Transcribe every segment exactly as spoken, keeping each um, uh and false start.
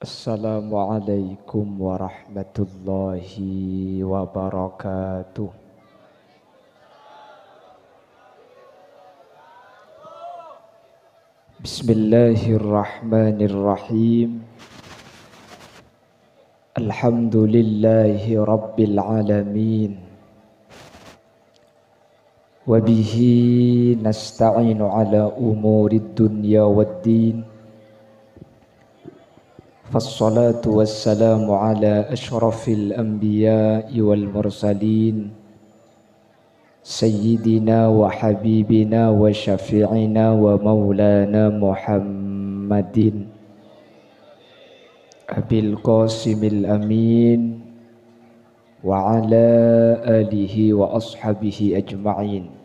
Assalamualaikum warahmatullahi wabarakatuh. Bismillahirrahmanirrahim. Alhamdulillahi rabbil alamin. Wa bihi nasta'inu ala umurid dunya waddin. Fassalatu wassalamu ala asyrafil anbiya'i wal mursalin, sayyidina wa habibina wa syafi'ina wa maulana Muhammadin, Abil Qasimil Amin, wa ala alihi wa ashabihi ajma'in.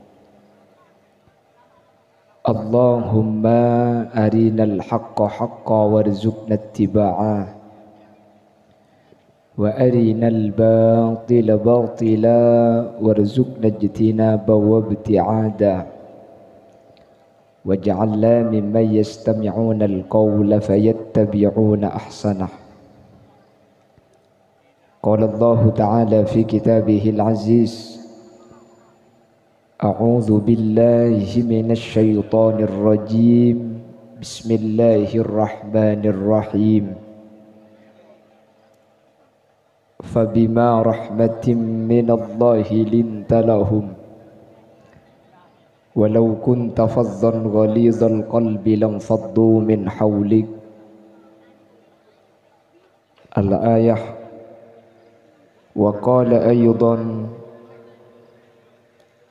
Allahumma arinal haqqa haqqa warzuqna ittiba'a, wa arinal batila batila warzuqna ijtinaba wa ibti'ada, waj'alna mimman yastami'unal qawla fayattabi'una ahsanah. Qala Allahu ta'ala fi kitabihil aziz, a'udzu billahi minasy syaithanir rajim. Bismillahirrahmanirrahim. Fabima rahmatim minallahi linta lahum, walau kunta fazzan ghalizal qalbi lanfaddu min haulik. Al-ayah. Wa qala aydan,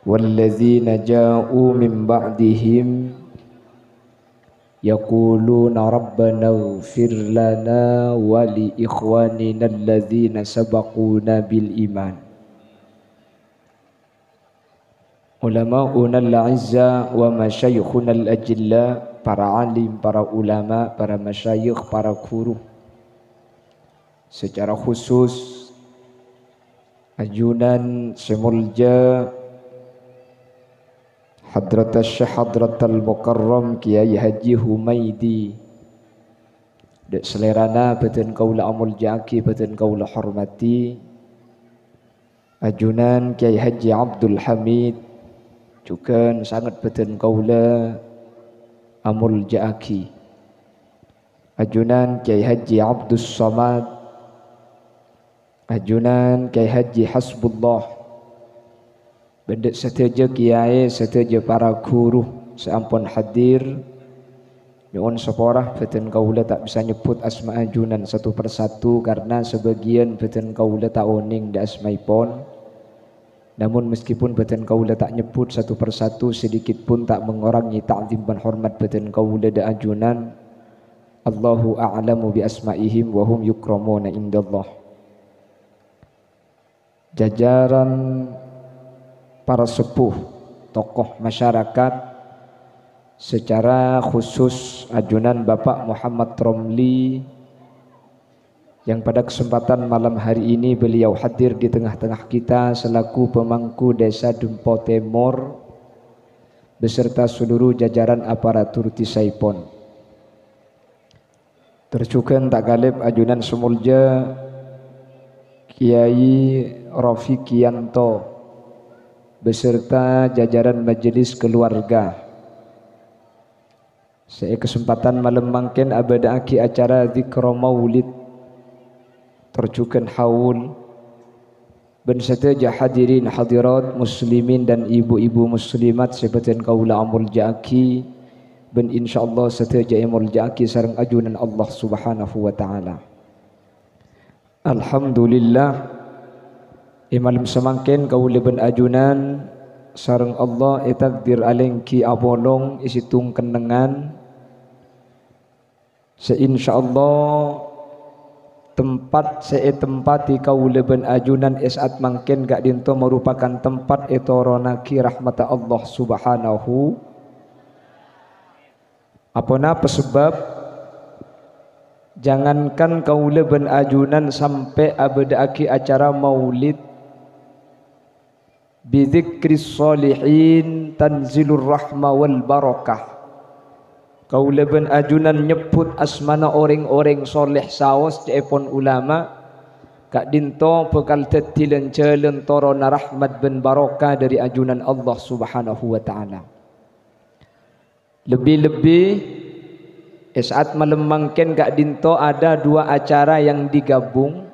walladzina ja'u min ba'dihim yaquluna rabbana ighfir lana wa li ikhwanina alladzina sabaquna bil iman. Ulama'unal a'izza wa masyayikhunal ajilla, para alim, para ulama, para masyayikh, para guru. Secara khusus, ajunan sè molja Hadratus Syekh Hadratal Mukarram Kiai Haji Humaidi. Dâ' salèrana bâdhân kaulâ amolja'aghi, bâdhân kaulâ hormadhi. Ajunan Kiai Haji Abdul Hamid, jhughân sanget bâdhân kaulâ amolja'aghi. Ajunan Kiai Haji Abdus Somad, ajunan Kiai Haji Hasbullah, bân dâ' sadhâjâ kiyaè, sadhâjâ para ghuru sè ampon hadir. Nyo'on sapora, bâdhân kaulâ ta' bisa nyebbhut asma ajunan satu persatu karna sabâgiyân bâdhân kaulâ ta' onèng dâ' asmaèpon. Namun, meskipun bâdhân kaulâ ta' nyebbhut satu persatu, sedikit pun ta' mengurangi ta'zim bân hormat bâdhân kaulâ dâ' ajunan. Allahu a'lamu bi asma'ihim wa hum yukramuna indallah. Jajaran para sepuh, tokoh masyarakat, secara khusus ajunan Bapak Muhammad Romli, yang pada kesempatan malam hari ini beliau hadir di tengah-tengah kita selaku pemangku Desa Dempo Timur beserta seluruh jajaran aparatur dhisaèpon. Tor jhughân ta' kalèp ajunan sè molja Kiai Rofiqianto beserta jajaran majelis keluarga. Sè è kasempatan malem mangkèn abâdâ'aghi acara dzikra maulid, tor jhughân haul, bân sadhâjâ hadirin hadirat muslimin dan ibu-ibu muslimat sè bâdhân kaulâ amoljâ'aghi, bân insyaallah sadhâjâ èmoljâ'aghi sareng ajunan Allah Subhanahu wa Ta'ala. Alhamdulillah, è malem samangkèn kaulâ bân ajunan sareng Allah ètakdir alèngghi apolong è sèttong kennengngan sè insyaallah tempat sè ètempatè kaulâ bân ajunan è sa'at mangkèn ka'dinto marupakan tempat ètoronnaghi rahmatta Allah Subhanahu. Aponapa sabâb? Jangankan kaulâ bân ajunan sampè' abâdâ'aghi acara maulid, "Bidzikris sholihin tanzilur rahma wal barakah." Kaulâ bân ajunan nyebbhut asmana orèng-orèng soleh saos ca'èpon ulama, ka'dinto bhâkal dhâddhi lan-jhâlân toronna rahmat bân barokah dhâri ajunan Allah Subhanahu wa Ta'ala. Lebbi-lebbi, è sa'at malem mangkèn ka'dinto ada dua acara yang digabung,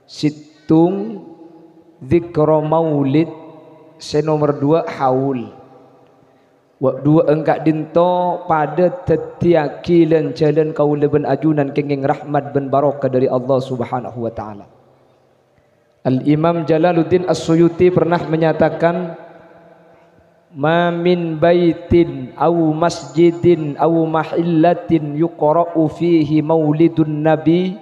sèttong zikra maulid, sè nomer dua haul. Wâ' duwâ'ân ka'dinto padâ dhâddhiyâghi lan-jhâlân kaulâ bân ajunan kèngèng rahmat bân barokah dhâri Allah Subhanahu wa Ta'ala. Al-Imam Jalaluddin As-Suyuti pernah menyatakan, "Ma min baitin aw masjidin aw mahillatin yuqra'u fihi maulidun nabi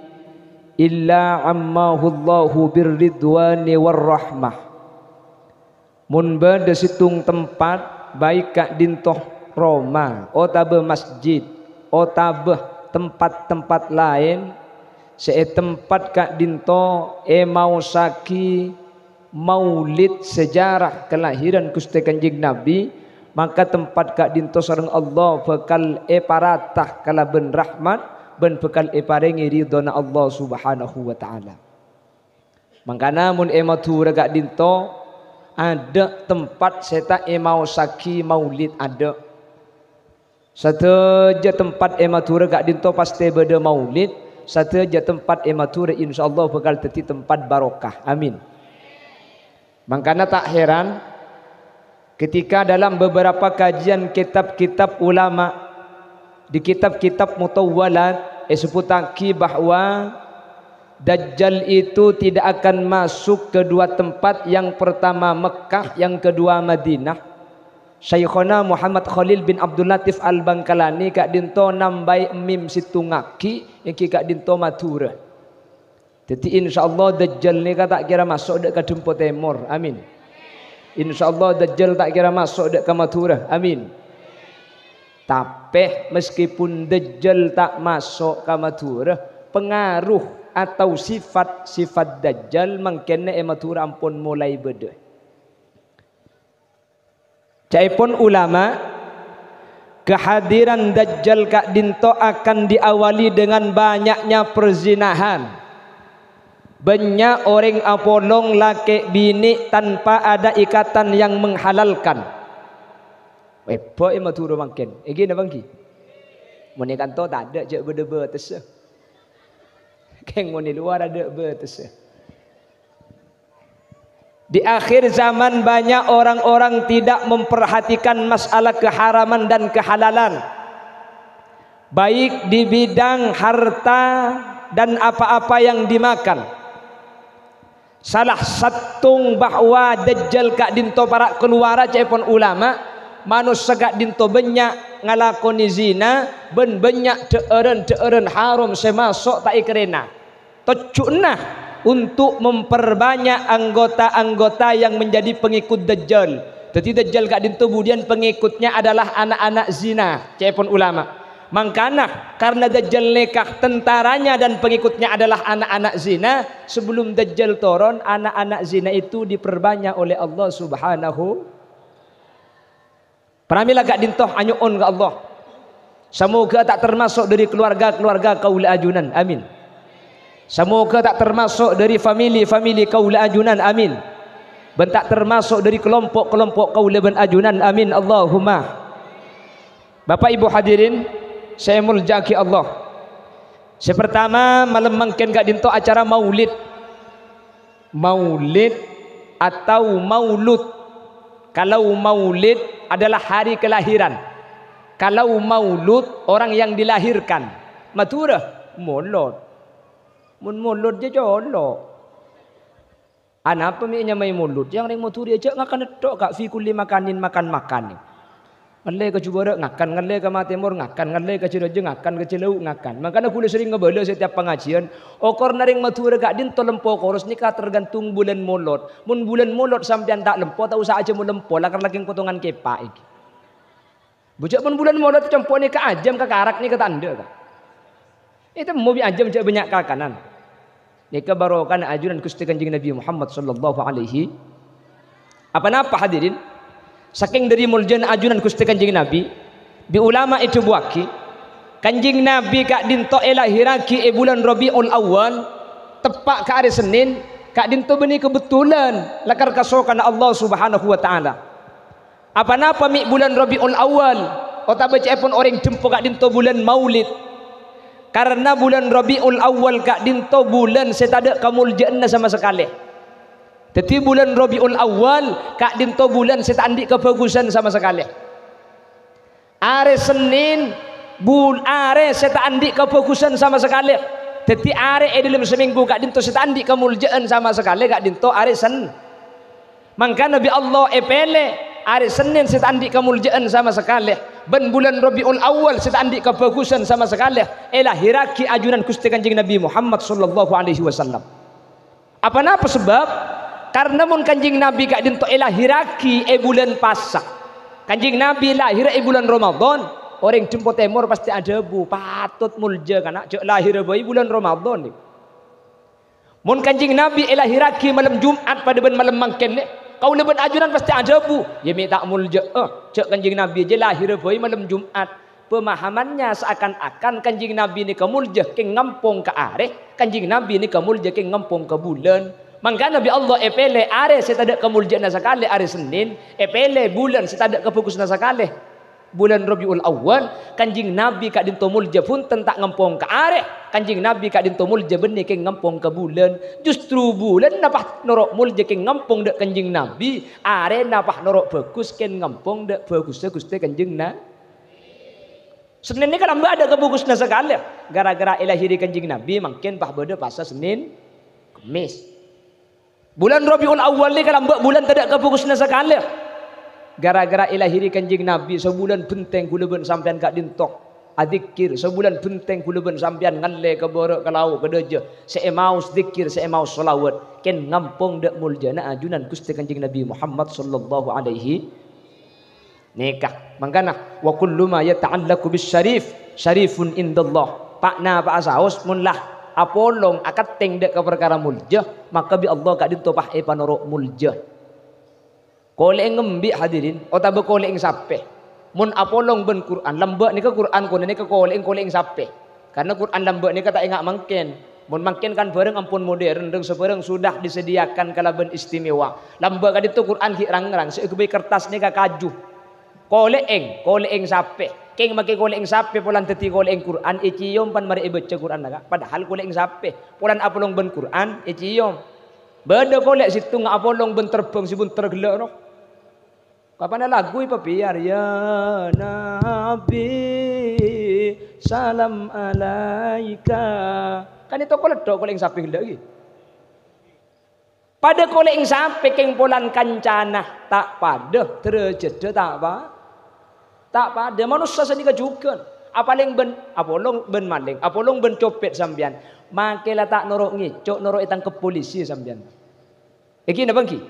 illa ammahu Allahu birridwani warrahmah." Mon bâdâ sèttong tempat, baik ka'dinto roma otabâ masjid otabâ tempat-tempat laèn sè è tempat ka'dinto èmaossaghi maulid sejarah kelahiran Ghustè Kanjeng Nabi, maka tempat ka'dinto sareng Allah bhâkal èparata kalabân rahmat bân bhâkal èparèngè ridhona Allah Subhanahu wa Ta'ala. Mangkana mon è Madhurâ ka'dinto, adâ' tempat sè ta' èmaossaghi maulid, adâ'. Sadhâjâ tempat è Madhurâ ka'dinto pastè bâdâ maulid, sadhâjâ tempat è Madhurâ insyaallah bhâkal dhâddhi tempat barokah. Amin. Mangkana ta' heran, ketika dalam beberapa kajian kitab-kitab ulama, di kitab-kitab mutawwalat, èsebbhuttaghi bahwa Dajjal itu tidak akan masuk ke dua tempat, yang pertama Mekkah, yang kedua Madinah. Syaikhona Muhammad Khalil bin Abdul Latif Al-Bangkalani ka'dinto nambâi mim sèttong aghi', èngghi ka'dinto Madhurâ. Dhâddhi, insyaallah, Dajjal nèka ta' kèra maso' dâ' ka Dempo Tèmor. Amin. Insyaallah, Dajjal ta' kèra maso' dâ' ka Madhurâ. Amin. Tapè, meskipun Dajjal ta' maso' ka Madhurâ, pengaruh atau sifat-sifat Dajjal mangkèn è Madhurâ ampon molaè bâdâ. Ca'èpon ulama, kehadiran Dajjal ka'dinto akan diawali dengan banyaknya perzinahan. Bânnya' orèng apolong lakè' binè' tanpa ada ikatan yang menghalalkan. Èbâ è Madhurâ mangkèn. Èngghi napa èngghi? Mon è kanto tadâ' jhâ' bâdâ bâtessa. Kèng mon è lowar adâ' bâtessa. Di akhir zaman banyak orang-orang tidak memperhatikan masalah keharaman dan kehalalan, baik di bidang harta dan apa-apa yang dimakan. Salah sèttong bahwa Dajjal ka'dinto para' kalowara ca'èpon ulama, manossa ka'dinto bânnya' ngalakonè zina bân bânnya' dhâ'ârân-dhâ'ârân haram sè maso' ta' èkarèna. Tojjhuna untuk memperbanyak anggota-anggota yang menjadi pengikut Dajjal. Dhâddhi Dajjal ka'dinto budiyân pengikutnya adalah anak-anak zina, ca'èpon ulama. Mangkana, karena Dajjal nèka tentaranya dan pengikutnya adalah anak-anak zina, sebelum Dajjal toron, anak-anak zina itu diperbanyak oleh Allah Subhanahu. Pramila ka'dinto anyo'on ka Allah. Samoga ta' termaso' dhâri keluarga-keluarga kaulâ ajunan. Amin. Samoga ta' termaso' dhâri famili-famili kaulâ ajunan. Amin. Bân ta' termaso' dhâri kelompok-kelompok kaulâ bân ajunan. Amin. Allahumma. Bapak Ibu hadirin sè èmoljâ'aghi Allah. Sè partama, malem mangkèn ka'dinto acara maulid. Maulid atau maulud. Kalau maulid adalah hari kelahiran. Kalau maulud, orang yang dilahirkan. Madhurâ, molod. Mon molod jhâ' colo'. Anapa mè' ènyamaè molod? Yang rèng Madhurâ jhâ' ngakan tok, Ka', fi kulli makanin makan-makan. Ngallè ka Jhubarâ' ngakan, ngallè ka Matèmor ngakan, ngallè ka Jhârâjâ ngakan, ka Jhâlâu ngakan. Mangkana ghulâ serrèng ngabâlâ setiap pangajian, okorna rèng Madhurâ ka'dinto lempo koros nèka tergantung bulân Molod. Mon bulân Molod sampèyan ta' lempo, ta' osa ajâm lempo, lakar lakèng potongan kèpa' èngghi. Bhujâ' mon bulân Molod compo' nèka ajâm ka karak nèka ta' endâ', Ka'. Ètemmo bi' ajâm jhâ' bânnya' kakanan. Nèka barokana ajunan Ghustè Kanjeng Nabi Muhammad sallallahu alaihi. Apa-napa, hadirin? Sakèng dhâri moljâna ajunan Ghustè Kanjeng Nabi, Bi' ulama èdhâbuwâghi, Kanjeng Nabi ka'dinto èlahèrraghi è bulân Rabiul Awal, teppa' ka arè Sennèn, ka'dinto bânnè kabhendherrân lakar kasokanna Allah Subhanahu wa Ta'ala. Apa-napa mè' bulân Rabiul Awal, otabâ ca'èpon orèng dhâmpo ka'dinto bulân Maulid? Karna bulân Rabiul Awal ka'dinto bulân sè tadâ' kamoljâ'ânna sama sakalè. Dhâddhi, bulân Rabiul Awal ka'dinto bulân sè ta' andi' kabhâghusân sama sakalè. Arè Sennèn, bul-, arè sè ta' andi' kabhâghusân sama sakalè. Dhâddhi, arè è dhâlem samènggu ka'dinto sè ta' andi' kamoljâ'ân sama sakalè ka'dinto arè Sen-, Mangkana bi' Allah èpèlè arè Sennèn sè ta' andi' kamoljâ'ân sama sakalè, bân bulân Rabiul Awal sè ta' andi' kabhâghusân sama sakalè, èlahèrraghi ajunan Ghustè Kanjeng Nabi Muhammad sallallahu alaihi wasallam. Apa-napa sabâb? Karna mon Kanjeng Nabi ka'dinto èlahèrraghi è bulân Pasa, Kanjeng Nabi lahèr è bulân Ramadan, orèng dhâmpo tèmor pastè adhâbu, "Patot molja, kana', jhâ' lahèrra bhâi bulân Ramadan, nè." Mon Kanjeng Nabi èlahèrraghi malem Jum'at padâ bân malem mangkèn, nè, kaulâ bân ajunan pastè adhâbu, "Iyâ, mè' ta' moljâ'â, jhâ' Kanjeng Nabi jiyâ lahèrra bhâi malem Jum'at." Pemahamannya seakan-akan Kanjeng Nabi nèka molja kèng ngampong ka arè, Kanjeng Nabi nèka molja kèng ngampong ka bulân. Mangkana bi' Allah èpèlè arè sè tadâ' kamoljâ'ânna sakalè, arè Sennèn, èpèlè bulân sè tadâ' kabhâghusânna sakalè, bulân Rabiul Awal. Kanjeng Nabi ka'dinto molja bhunten ta' ngampong ka arè, Kanjeng Nabi ka'dinto molja bânnè kèng ngampong ka bulân. Justru bulânna pas noro' molja kèng ngampong dâ' Kanjeng Nabi, arèna pas noro' bhâghus kèng ngampong dâ' bhâghussâ Ghustè Kanjeng Na-, Sennèn nèka lambâ' adâ' kabhâghusânna sakalè, gara-gara èlahèrè Kanjeng Nabi, mangkèn pas bâdâ Pasa Sennèn Kemmès. Bulân Rabiul Awal nèka lambâ' bulân tadâ' kabhâghusânna sakalè. Gara-gara èlahèrè Kanjeng Nabi, sabulân bhenteng kaulâ bân sampèyan ka'dinto adzikkèr, sabulân bhenteng kaulâ bân sampèyan ngallè ka bârâ' ka lao' ka dâjâ, sè èmaos dzikkèr, sè èmaos shalawat, kèng ngampong dâ' moljâna ajunan Ghustè Kanjeng Nabi Muhammad sallallahu alaihi Nèka, mangkana, "Wa kullu ma yata'allaqu bis syarif, syarifun indallah." Pa'-napa'a saos mon la apolong akatèng dâ' ka parkara molja, maka bi' Allah ka'dinto pas èpanoro' molja. Kolè'èng embi', hadirin, otabâ kolè'èng sapè? Mon apolong bân Qur'an, lambâ' nèka Qur'an, konè nèka kolè'èng, kolè'èng sapè? Karna Qur'an lambâ' nèka ta' enga' mangkèn. Mon mangkèn kan bhârâng ampon modern, rèng-sabhârâng sudah disediakan kalabân istimewa. Lambâ' ka'dinto Qur'an ghi' rang-ngrang, sè èghâbây kertas nèka kaju. Kolè'èng, kolè'èng sapè. Kèng makè kolè'èng sapè polana dhâddhi kolè'èng Qur'an, ècèyom pan marè èbâca Qur'anna, Ka'. Padahal kolè'èng sapè, polana apolong bân Qur'an, ècèyom. Bâdâ kolè' sèttonga apolong bân terbhâng sè bunter ghellâ' rowa. Kapan lagu epapèyar, "Ya Nabi, salam alaika." Kan ètoko leddo' kolè'èng sapè ghellâ' ghi. Padâ kolè'èng sapè kèng polana kancana ta' padâ, dârâjâddhâ ta' pa-, ta' padâ. Manossa sanèka jhughân. Apalèng bân, apolong bân malèng, apolong bân copèt sampèyan. Makè la ta' noro' ngèco', noro' ètangkep polisi sampèyan. Èngghi napa èngghi?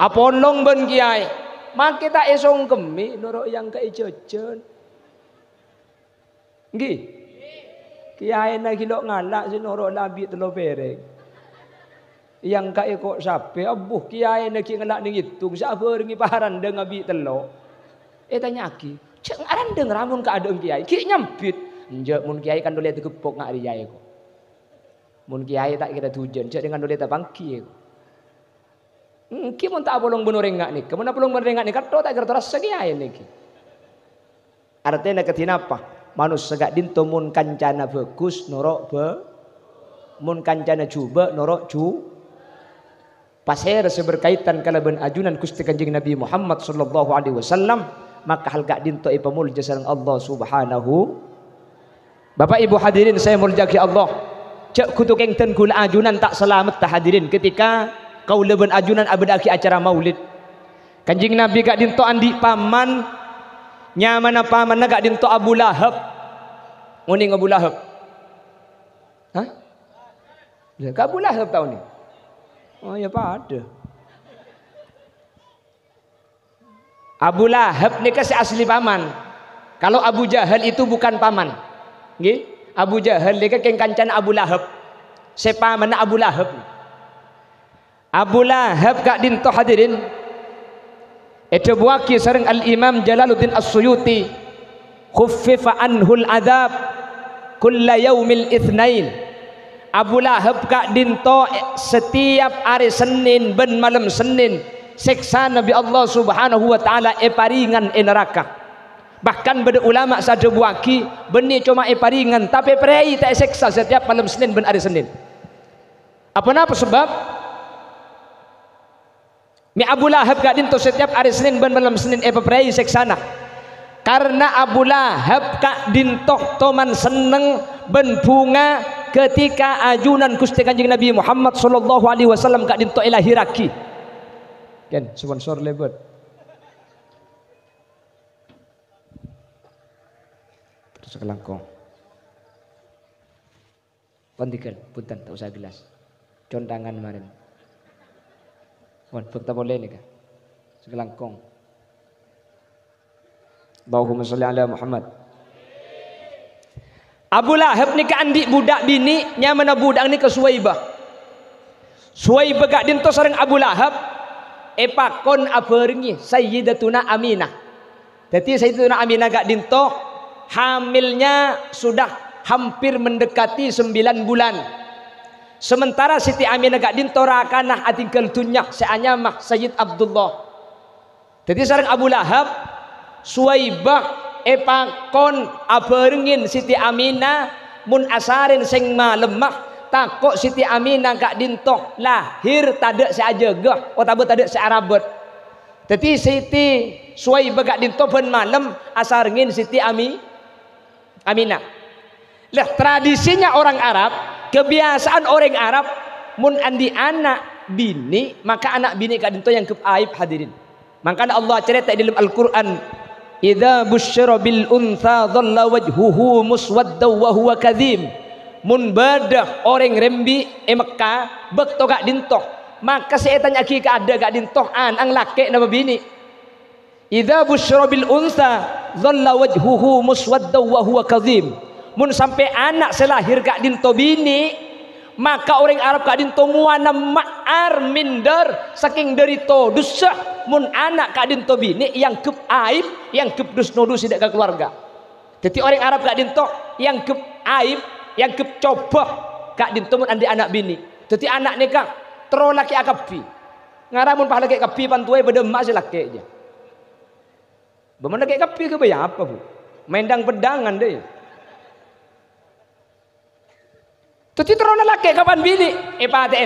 Apolong bân kèyaè, makè ta' èsongkemmè noro' èangka'è jhâjhân. Èngghi? Kèyaèna ghi' lo' ngala' sè noro' la abi' tello pèrèng. Èangka'è ko' sapè, abbuh, kèyaèna ghi' ngala' nèng èdung, sè abhârengngè parandhâng abi' tello'. Ètanya'aghi, "Jhâ' arandhâng ra mon kaadâ'ân kèyaè?" Ghi' nyambit, "Enjâ', mon kèyaè kan ollè tageppok nga' rèya èko." Mon kèyaè ta' kèra dhujân, jhâ' dhing ollè tapangghi. Èngghi mon ta' apolong bân orèng nga' nèka, mon apolong bân orèng nga' nèka, tho ta' kèra torassa kèyaè nèka. Artèna kadhi napa? Manossa ka'dinto mon kancana bhâghus, noro' bhâ-, mon kancana jhubâ', noro' jhu-, Pasèra sè berkaitan kalabân ajunan Ghustè Kanjeng Nabi Muhammad sallallahu alaihi wasallam, maka hal ka'dinto èpamolja sareng Allah Subhanahu. Bapak Ibu hadirin sè èmoljâ'aghi Allah, jhâ' kodhu kèng dhân ghulâ ajunan ta' salamedhâ hadirin ketika kaulâ bân ajunan abâdâ'aghi acara maulid. Kanjeng Nabi ka'dinto andi' paman, nyamana pamanna ka'dinto Abu Lahab. Ngonèng Abu Lahab? Hah? Lha, ka Abu Lahab ta' onèng? Oh, ya padâ. Abu Lahab nèka sè asli paman. Kalau Abu Jahal itu bukan paman. Ngghi? Abu Jahal nèka kèng kancana Abu Lahab. Sè pamanna Abu Lahab. Abu Lahab ka'dinto hadirin. Èdhâbuwâghi sareng Al-Imam Jalaluddin As-Suyuti. Khuffifa anhul adzab kulla yaumil itsnain. Abu Lahab ka'dhinto' satèyap arè Sennèn bân malem Sennèn, sèksana bi' Allah Subhanahu wa Ta'ala èparèngan è naraka. Bahkan bâdâ ulama sè adhâbuwâghi, bânnè coma èparèngan, tapè èparèaè ta' èsèksa satèyap malem Sennèn bân arè Sennèn. Apa napa sabâb? Mè' Abu Lahab ka'dhinto' satèyap arè Sennèn bân malem Sennèn èpaparèaè sèksana. Karna Abu Lahab ka'dhinto' toman senneng bân bhunga ketika ajunan Ghustè Kanjeng Nabi Muhammad sallallahu alaihi wasallam ka'dhinto' èlahèrraghi. Kèng, sponsor lèbât. Terros kalangkong. Pon dhika, bhunten, ta' osa gelas. Contangan marèn. Pon, bhâkta polè nèka. Sakalangkong. Allahumma sholli ala Muhammad. Abu Lahab nèka andi' budhâk binè', nyamana budhâk nèka Suwaibah. Suwaibah ka'dhinto' sareng Abu Lahab èpakon abhârengngè Sayyidatuna Aminah. Dhâddhi Sayyidatuna Aminah ka'dhinto' hamilnya sudah hampir mendekati sembilan bulan. Sementara Siti Aminah ka'dhinto' rakana adhinggal dhunnya sè anyama Sayyid Abdullah. Dhâddhi sareng Abu Lahab, Suwaibah èpakon abhârengngè Siti Aminah, mon asarèn sèng malemma, tako' Siti Aminah ka'dhinto' lahèr tadâ' sè ajâgâ otabâ tadâ' sè arabât. Dhâddhi Siti Suwaibah ka'dhinto' bân malem asarengngè Siti Ami-, Aminah. Lah, tradisinya orang Arab, kebiasaan orèng Arab, mon andi' ana' binè', maka ana' binè' ka'dhinto' èangghep aib, hadirin. Mangkana Allah acarèta è dâlem Al-Qur'an, "Idza busyira bil untsa dhalla wajhuhu muswaddan wa huwa kadzim." Mon bâdâ orèng rembi' è Mekka, bâkto ka'dhinto', maka sè ètanya'aghi ka'dâ' ka'dhinto', ana'na lakè' napa binè'? "Idza busyira bil untsa dhalla wajhuhu muswaddan wa huwa kadzim." Mon sampè' ana' sè lahèr ka'dhinto' binè', maka orèng Arab ka'dhinto' mowana ma'ar mindâr sakèng dâri todhussa mon ana' ka'dhinto' binè' èangghep aib, èangghep dus-nodus è dâ' ka kalowarga. Dhâddhi orèng Arab ka'dhinto' èangghep aib, èangghep cobâ ka'dhinto' mon andi' ana' binè'. Dhâddhi ana' nèka terro lakè' kabbhi. Ngara mon pas lakè' kabbhi, pan towa bâdâ emma' sè lakè' jâ. Bâ mon lakè' kabbhi ghâbây apa, Bu? Maèn dhâng-pèdhângan, dâi. Dhâddhi terrona lakè' kapan binè' èpatè'è.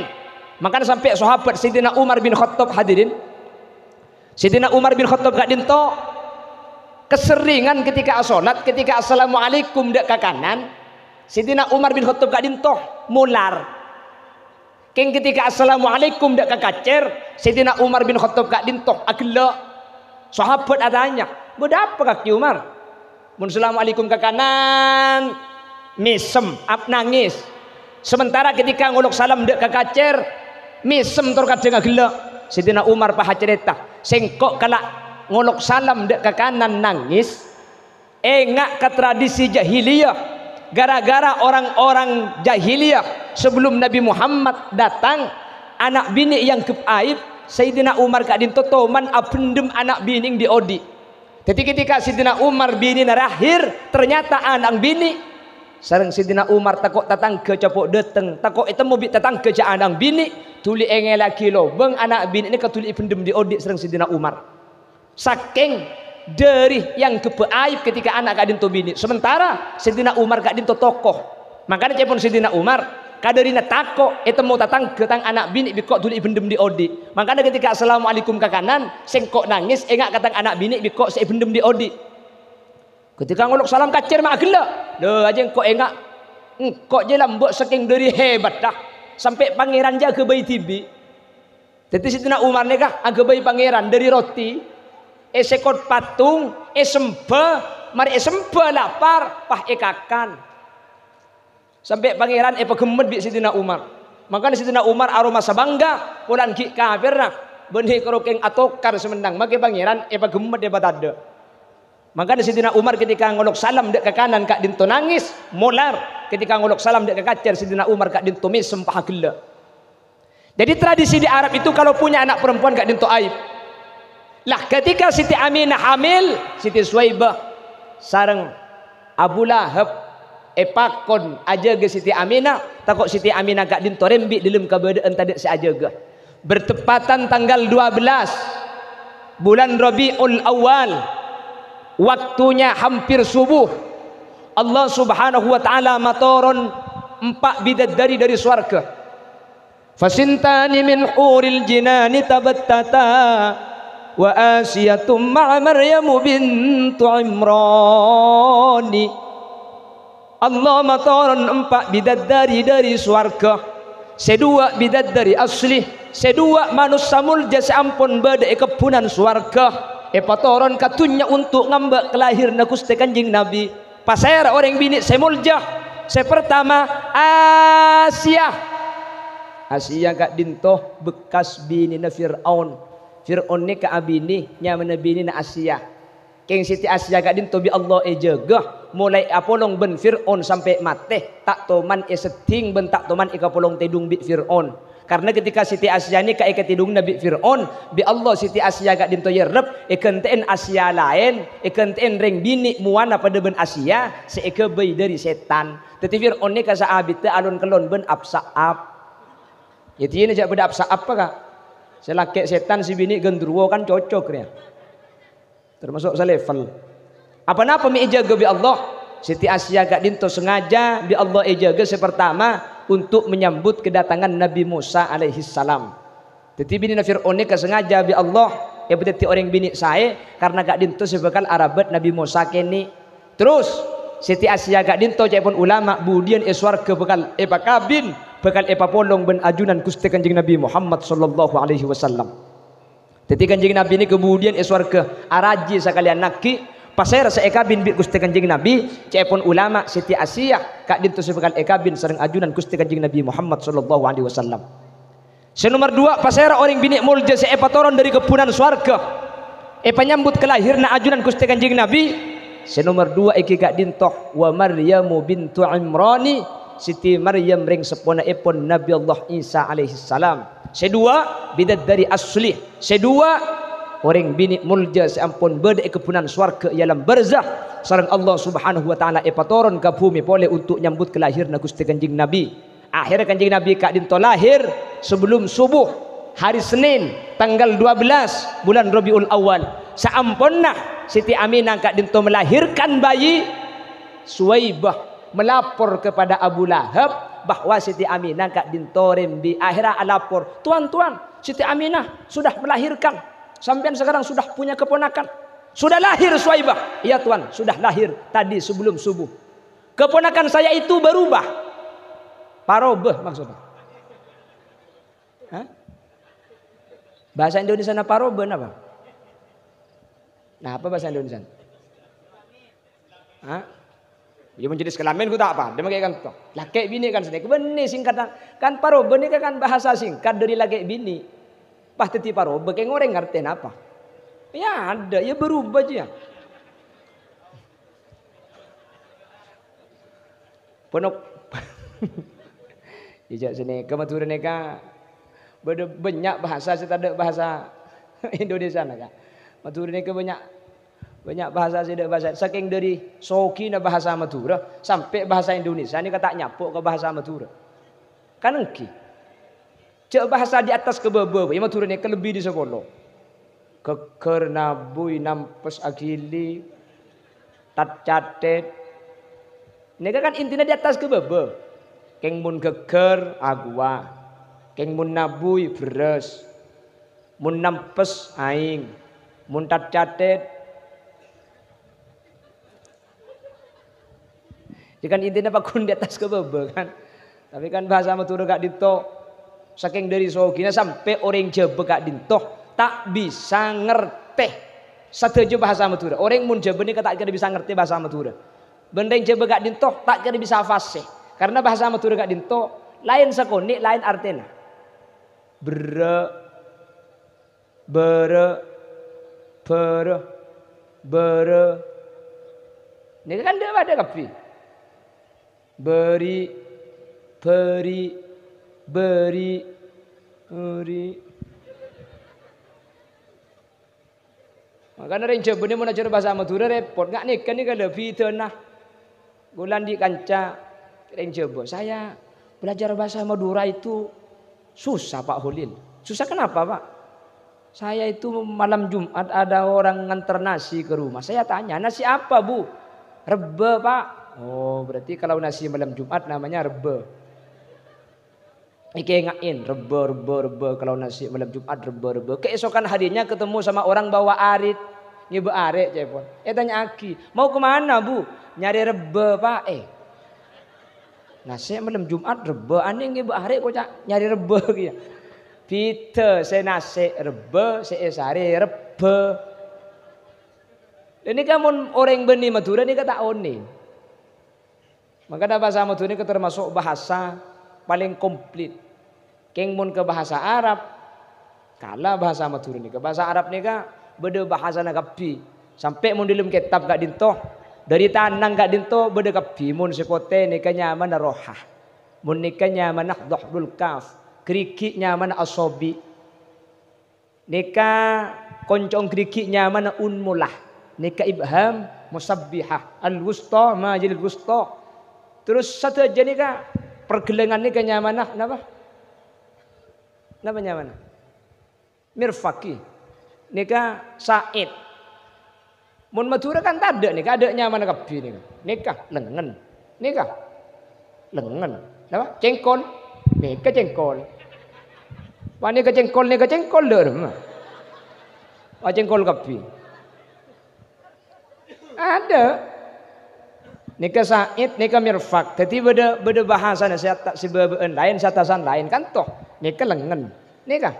Mangkana sampè' sahabat Sayyidina Umar bin Khattab, hadirin. Sayyidina Umar bin Khattab ka'dhinto' kaserringan ketika asolat, ketika assalamualaikum dâ' ka kanan, Sayyidina Umar bin Khattab ka'dhinto' molar. Kèng ketika assalamualaikum dâ' ka kacèr, Sayyidina Umar bin Khattab ka'dhinto' aghellâ'. Sahabat atanya, "Bâdâ apa kakè, Umar?" Mon assalamualaikum ka kanan, mèsem, ap-, nangès. Sementara ketika ngolok salam dâ' ka kacèr, mèsem tor kadhâng aghellâ'. Sayyidina Umar pas acarèta, "Sèngko' kala' ngolok salam dâ' ka kanan nangès, enga' ka tradisi jahiliyah. Gara-gara orang-orang jahiliyah sebelum Nabi Muhammad datang, ana' binè' èangghep aib, Sayyidina Umar ka'dhinto' toman abhendhem ana' binè' dhi'-odhi'." Dhâddhi, ketika Sayyidina Umar binèna lahèr, ternyata ana' binè'. Sareng Sayyidina Umar tako' tatangghâ capo' dâteng, tako' ètemmo bi' tatangghâ jâ' ana' binè', dhuli èngèlaghi lobâng ana' binè' nèka dhuli èbhendhem dhi'-odhi' sareng Sayyidina Umar. Sakèng dâri èangghebbhâ aib ketika ana' ka'dhinto' binè'. Sementara Sayyidina Umar ka'dhinto' tokoh. Mangkana ca'èpon Sayyidina Umar, "Kadârina tako' ètemmo tatangghâ tang ana' binè' bi' engko' dhuli èbhendhem dhi'-odhi'." Mangkana ketika assalamualaikum ka kanan, sèngko' nangès, enga' ka tang ana' binè' bi' engko' sè èbhendhem dhi'-odhi'. Ketika ngolok salam kacèr ma' aghellâ'. Lho, ajâ engko' enga', engko' jâ lambâ' sakèng dâri hebatta, sampè' Pangèran jâ aghâbây dhibi'. Dhâddhi Sayyidina Umar nèka aghâbây Pangèran dâri roti, èsèkot patung, èsembhâ, marè èsembhâ lapar, pas èkakan. Sampè' Pangèran èpaghemmet bi' Sayyidina Umar. Mangkana Sayyidina Umar aromasa bangga, polana ghi' kapèrra, bânnè karo kèng atokar sè mennang, makè Pangèran èpaghemmet èpatadâ'. Mangkana Sayyidina Umar ketika ngolok salam dâ' ka kanan ka'dhinto' nangès, molar. Ketika ngolok salam dâ' ka kacèr, Sayyidina Umar ka'dhinto' mèsem pas aghellâ'. Jadi, tradisi di Arab itu kalau punya anak perempuan ka'dhinto' aib. Lah, ketika Siti Aminah hamil, Siti Suwaibah sareng Abu Lahab èpakon ajâgâ Siti Aminah, tako' Siti Aminah ka'dinto rembi' dâlem kabâdâ'ân tadâ' sè ajâgâ. Bertepatan tanggal dua belas bulan Rabiul Awal, waktunya hampir subuh, Allah Subhanahu wa Ta'ala matoron empa' bidadari dâri sowarga. Fasintani min huril jinani tabattata, wa Asiyatum ma'a Maryamu bintu Imrani. Allah matoron empa' bidadari dâri sowarga. Sè duwâ' bidadari asli, sè duwâ' manossa molja sè ampon bâdâ è kebbhunan sowarga, èpatoron ka dhunnya onto' ngambâ' kalahiranna Ghustè Kanjeng Nabi. Pasèra orèng binè' sè molja? Sè partama, Asiya. Asiya ka'dinto bekkas binèna Fir'aun. Fir'aun nèka abinè, nyamana binèna Asiya. Kèng Siti Asiya ka'dinto bi' Allah èjâgâ, molaè apolong bân Fir'aun sampè' matè, ta' toman èseddhing bân ta' toman èkapolong tèdung bi' Fir'aun. Karna ketika Siti Asiya nèka èkatèdungnga bi' Fir'aun, bi' Allah Siti Asiya ka'dinto nyerrep, èghântè'èn Asiya laèn, èghântè'èn rèng binè' mowana padâ bân Asiya, sè èghâbây dâri sètan. Dhâddhi Fir'aun nèka saabiddhâ alon-kellon bân ap-sa'ap. Yâ, dhina jhâ' padâ ap-sa'ap, Ka'. Sè lakè' sètan, sè binè' ghândruwo kan cocok, rèya. Termasuk selevel. Apa-napa mè' èjâgâ bi' Allah? Siti Asiya ka'dinto sengaja bi' Allah èjâgâ sè partama untuk menyambut kedatangan Nabi Musa alaihissalam. Dhâddhi binèna Fir'aun nèka sengaja bi' Allah èpadhâddhi orèng binè' saè karna ka'dinto sè bhâkal arabât Nabi Musa kènè'. Terros, Siti Asiya ka'dinto ca'èpon ulama budiyân è sowarga bhâkal èpakabin, bhâkal èpapolong bân ajunan Ghustè Kanjeng Nabi Muhammad sallallahu alaihi wasallam. Dhâddhi Kanjeng Nabi nèka budiyân è sowarga, arajhi sakalèyan aghi', pasèra sè èkabin bi' Ghustè Kanjeng Nabi, ca'èpon ulama Siti Asiya ka'dinto sè bhâkal èkabin sareng ajunan Ghustè Kanjeng Nabi Muhammad sallallahu alaihi wasallam. Sè nomer duwâ', pasèra orèng binè' molja sè èpatoron dâri kebbhunan sowarga, èpanyambut kalahiranna ajunan Ghustè Kanjeng Nabi? Sè nomer duwâ' èngghi ka'dinto, wa Maryamu bintu Imrani, Siti Maryam rèng seppona èpon Nabi Allah Isa alaihissalam. Sè duwâ', bidadari asli. Sè duwâ', orèng binè' molja sè ampon bâdâ è kebbhunan sowarga è alam barzah, sareng Allah Subhanahu wa Ta'ala èpatoron ka bhumè polè untuk nyambut kalahiranna Ghustè Kanjeng Nabi. Akhèrra Kanjeng Nabi ka'dinto lahir sabellum sobbhu, hari Senin, tanggal dua belas bulan Rabiul Awal. Saamponna Siti Aminah ka'dinto melahirkan bayi, Suwaibah melapor kepada Abu Lahab bahwa Siti Aminah ka'dinto rembi'. Akhèrra alapor, "Tuan, Tuan, Siti Aminah sudah melahirkan. Sampèyan sekarang sudah punya keponakan. Sudah lahir Suwaibah?" "Iya, Tuan, sudah lahir tadi sebelum subuh." "Keponakan saya itu berubah." Parobâ maksudnya. Hah? Bahasa Indonesiana parobâ napa? Napa bahasa Indonesia? Hah? Ya, mon jenis kelamin ku ta' apa, dâ' makè kan to. Lakè' binè' kan sanèka bânnè singkatan. Kan parobâ nèka kan bahasa singkat dâri lakè' binè'. Pas dhâddhi parobâ, kèng orèng ngartè napa? Ya ada, ya berubah aja. Ponok. Ijâ' sanèka Madhurâ nèka bâdâ bânnya' bahasa sè tadâ' bahasa Indonesiana, Ka'. Madhurâ nèka bânnya', bânnya' bahasa sè tadâ' bahasa. Sakèng dâri sogina bahasa Madhurâ, sampè' bahasa Indonesia nèka ta' nyapo' ka bahasa Madhurâ. Kan èngghi. Jhâ' bahasa di atas ka bâbâ, ya Madhurâ nèka lebbi dâri sapolo. Ghâgghâr, nabbhuy, nampes, aghili, tat-catet. Nèka kan intina di atas ka bâbâ. Kèng mon ghâgghâr, aguwa. Kèng mon nabbhuy, bherrâs. Mon nampes, aèng. Mon tat-catet, ya kan intina pagghun di atas ka bâbâ kan. Tapi kan bahasa Madhurâ ka'dinto, sakèng dâri sogina sampè' orèng Jhâbâ ka'dinto ta' bisa ngartè sadhâjâ bahasa Madhurâ. Orèng mon Jhâbâ nèka ta' kèra bisa ngartè bahasa Madhurâ. Bân rèng Jhâbâ ka'dinto ta' kèra bisa fasih. Karna bahasa Madhurâ ka'dinto laèn sakonè', laèn artèna. Berrâ', bârâ', bârâ', bârâ'. Nèka kan dâ' padâ kabbhi. Bâri', bâri', bâri', bâri'. Makana rèng Jhâbâ nè mon ajhâr bhâsa Madhurâ rèpot. Nga' nèka nèka lho bhidhâna. Ghulâ andi' kanca rèng Jhâbâ, "Saya belajar bahasa Madura itu susah, Pak Holil." "Susah kenapa, Pak?" "Saya itu malam Jumat ada orang nganter nasi ke rumah. Saya tanya, 'Nasi apa, Bu?' 'Rebbhâ, Pak.'" "Oh, berarti kalau nasi malam Jumat namanya rebbhâ." Èkaènga'è, "Rebbhâ, rebbhâ, rebbhâ, kalau nasi malam Jumat, rebbhâ, rebbhâ." Keesokan harinya ketemu sama orang bawa arit, ngibâ arè', ca'èpon. Ètanya'aghi, "Mau ke mana, Bu?" "Nyari rebbhâ, Pak." Eh. Nasi malam Jumat, rebbhâ, anè ngibâ arè' koca' nyari rebbhâ kèya. Bhidhâ, sè nasi rebbhâ, sè èsarè rebbhâ. Lha nèka mon orèng bânnè Madhurâ nèka ta' onèng. Mangkana bhâsa Madhurâ nèka tamaso' bhâsa palèng komplit. Kèng mon ka bhâsa Arab, kala bhâsa Madhurâ nèka. Bhâsa Arab nèka bâdâ bhâsana kabbhi. Sampè' mon dâlem kètab ka'dinto, dâri tanang ka'dinto bâdâ kabbhi. Mon sè potè nèka nyamana roha. Mon nèka nyamana dhahrul kaf. Ghârighi' nyamana asabi'. Nèka konco'na ghârighi' nyamana unmulah. Nèka ibham musabbihah. Al-wusta ma yalil wusta. Terros sadhâjâ nèka parghellângan nèka nyamana napa? Napa nyamana? Mirfaqi. Nèka sa'id. Mon Madhurâ kan tadâ' nèka, adâ' nyamana kabbhi nèka. Nèka lengngen. Nèka lengngen. Napa? Cèngkol. Nèka cèngkol. Wah, nèka cèngkol, nèka cèngkol, dâ' remma. Wah, cèngkol kabbhi. Adâ'. Nèka sa'id, nèka mirfaq. Dhâddhi bâdâ, bâdâ bhâsana sè atta-, sè bâbâ'ân laèn, sè attasan laèn. Kan to? Nèka lengngen. Nèka.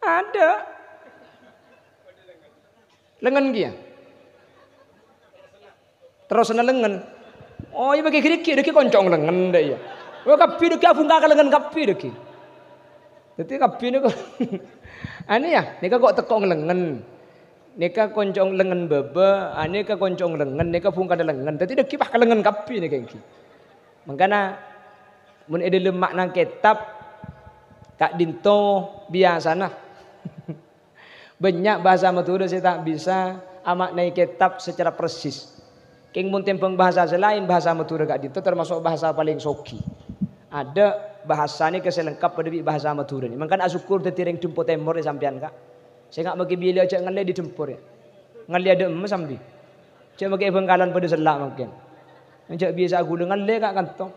Adâ'. Lengngen kèya. Terrosna lengngen. Oh, iyâ, bâgi ghârighi', dâggi' konco' lengngen, dâ' iyâ. Oh, kabbhi dâggi' abhungka ka lengngen kabbhi dâggi'. Dhâddhi kabbhi nèko. Anè yâ, nèka ko' tekko' lengngen. Nèka konco' lengngen bâbâ, anè ka konco' lengngen, nèka bhungkana lengngen. Dhâddhi dâggi' pas ka lengngen kabbhi nèka èngghi. Mangkana, mon è dâlem ma'na kètab, ka'dinto biyasana. Bânnya' bhâsa Madhurâ sè ta' bisa ama'naè kètab secara persis. Kèng mon tèmbhâng bhâsa sè laèn, bhâsa Madhurâ ka'dinto tamaso' bhâsa palèng soghi. Adâ' bhâsa nèka sè lengkap padâ bi' bhâsa Madhurâ nèka. Mangkana asokkor dhâddhi rèng Dempo Tèmor è sampèyan, Ka'. Sènga' maghi bilâ jhâ' ngallè dâri Dempo rèya. Ngallè adâ' emmas sambi. Jhâ' maghi è Bhângkalan padâ sella' mangkèn. Jhâ' bisa'a ghulâ ngallè, Ka', ka'dinto.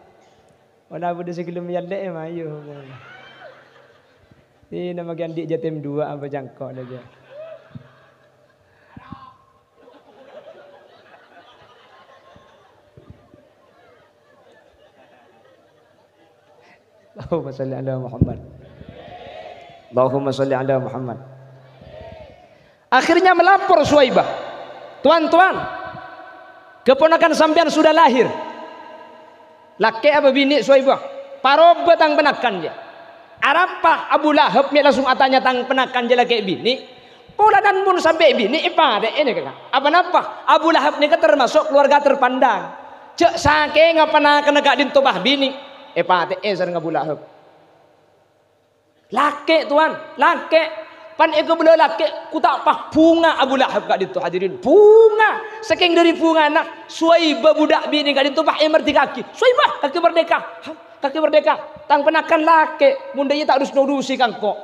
Wala padâ sè ghellem èyallè'è, mayu. Ina maghi andi' Jatim dua apa cangko' lagi. Allahumma shalli ala Muhammad. Allahumma shalli ala Muhammad. Akhirnya melapor Suwaibah, "Tuan, Tuan, keponakan sampeyan sudah lahir." "Lakè' apa binè', Suwaibah?" "Parobâ tang ponakan, jâ." "Arapa Abu Lahab mè' langsung atanya tang ponakan jâ lakè' binè'? Polana mon sampè' binè' èpatè'è nèka, Ka'." "Apa napa? Abu Lahab nèka tamaso' keluarga terpandang. Jâ' sakènga ponakanna ka'dinto pas binè', èpatè'è sareng Abu Lahab." "Lakè', Tuan, lakè'. Pan èkabellâ lakè', gu ta' pas bhunga Abu Lahab ka'dinto, hadirin. Bhunga! Sakèng dâri bhungana, Suwaibah budha' binè' ka'dinto pas èmardhika'aghi. Suwaibah, kakè merdeka. Kakè merdeka. Tang ponakan lakè', mon dâ' iyâ ta' dus-nodusi ka engko'."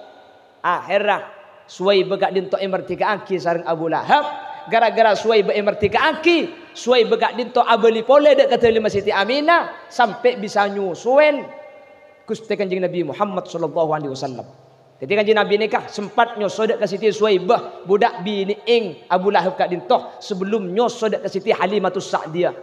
Aherra, Suwaibah ka'dinto èmardhika'aghi sareng Abu Lahab. Gara-gara Suwaibah èmardhika'aghi, Suwaibah ka'dinto abâli polè dâ' ka dâlemma Siti Aminah, sampè' bisa nyosowèn Ghustè Kanjeng Nabi Muhammad sallallahu alaihi wasallam. Dhâddhi Kanjeng Nabi nèka sempat nyoso dâ' ka Siti Suwaibah, budha' binè'èng Abu Lahab ka'dinto, sabellum nyoso dâ' ka Siti Halimatus Sa'diyah.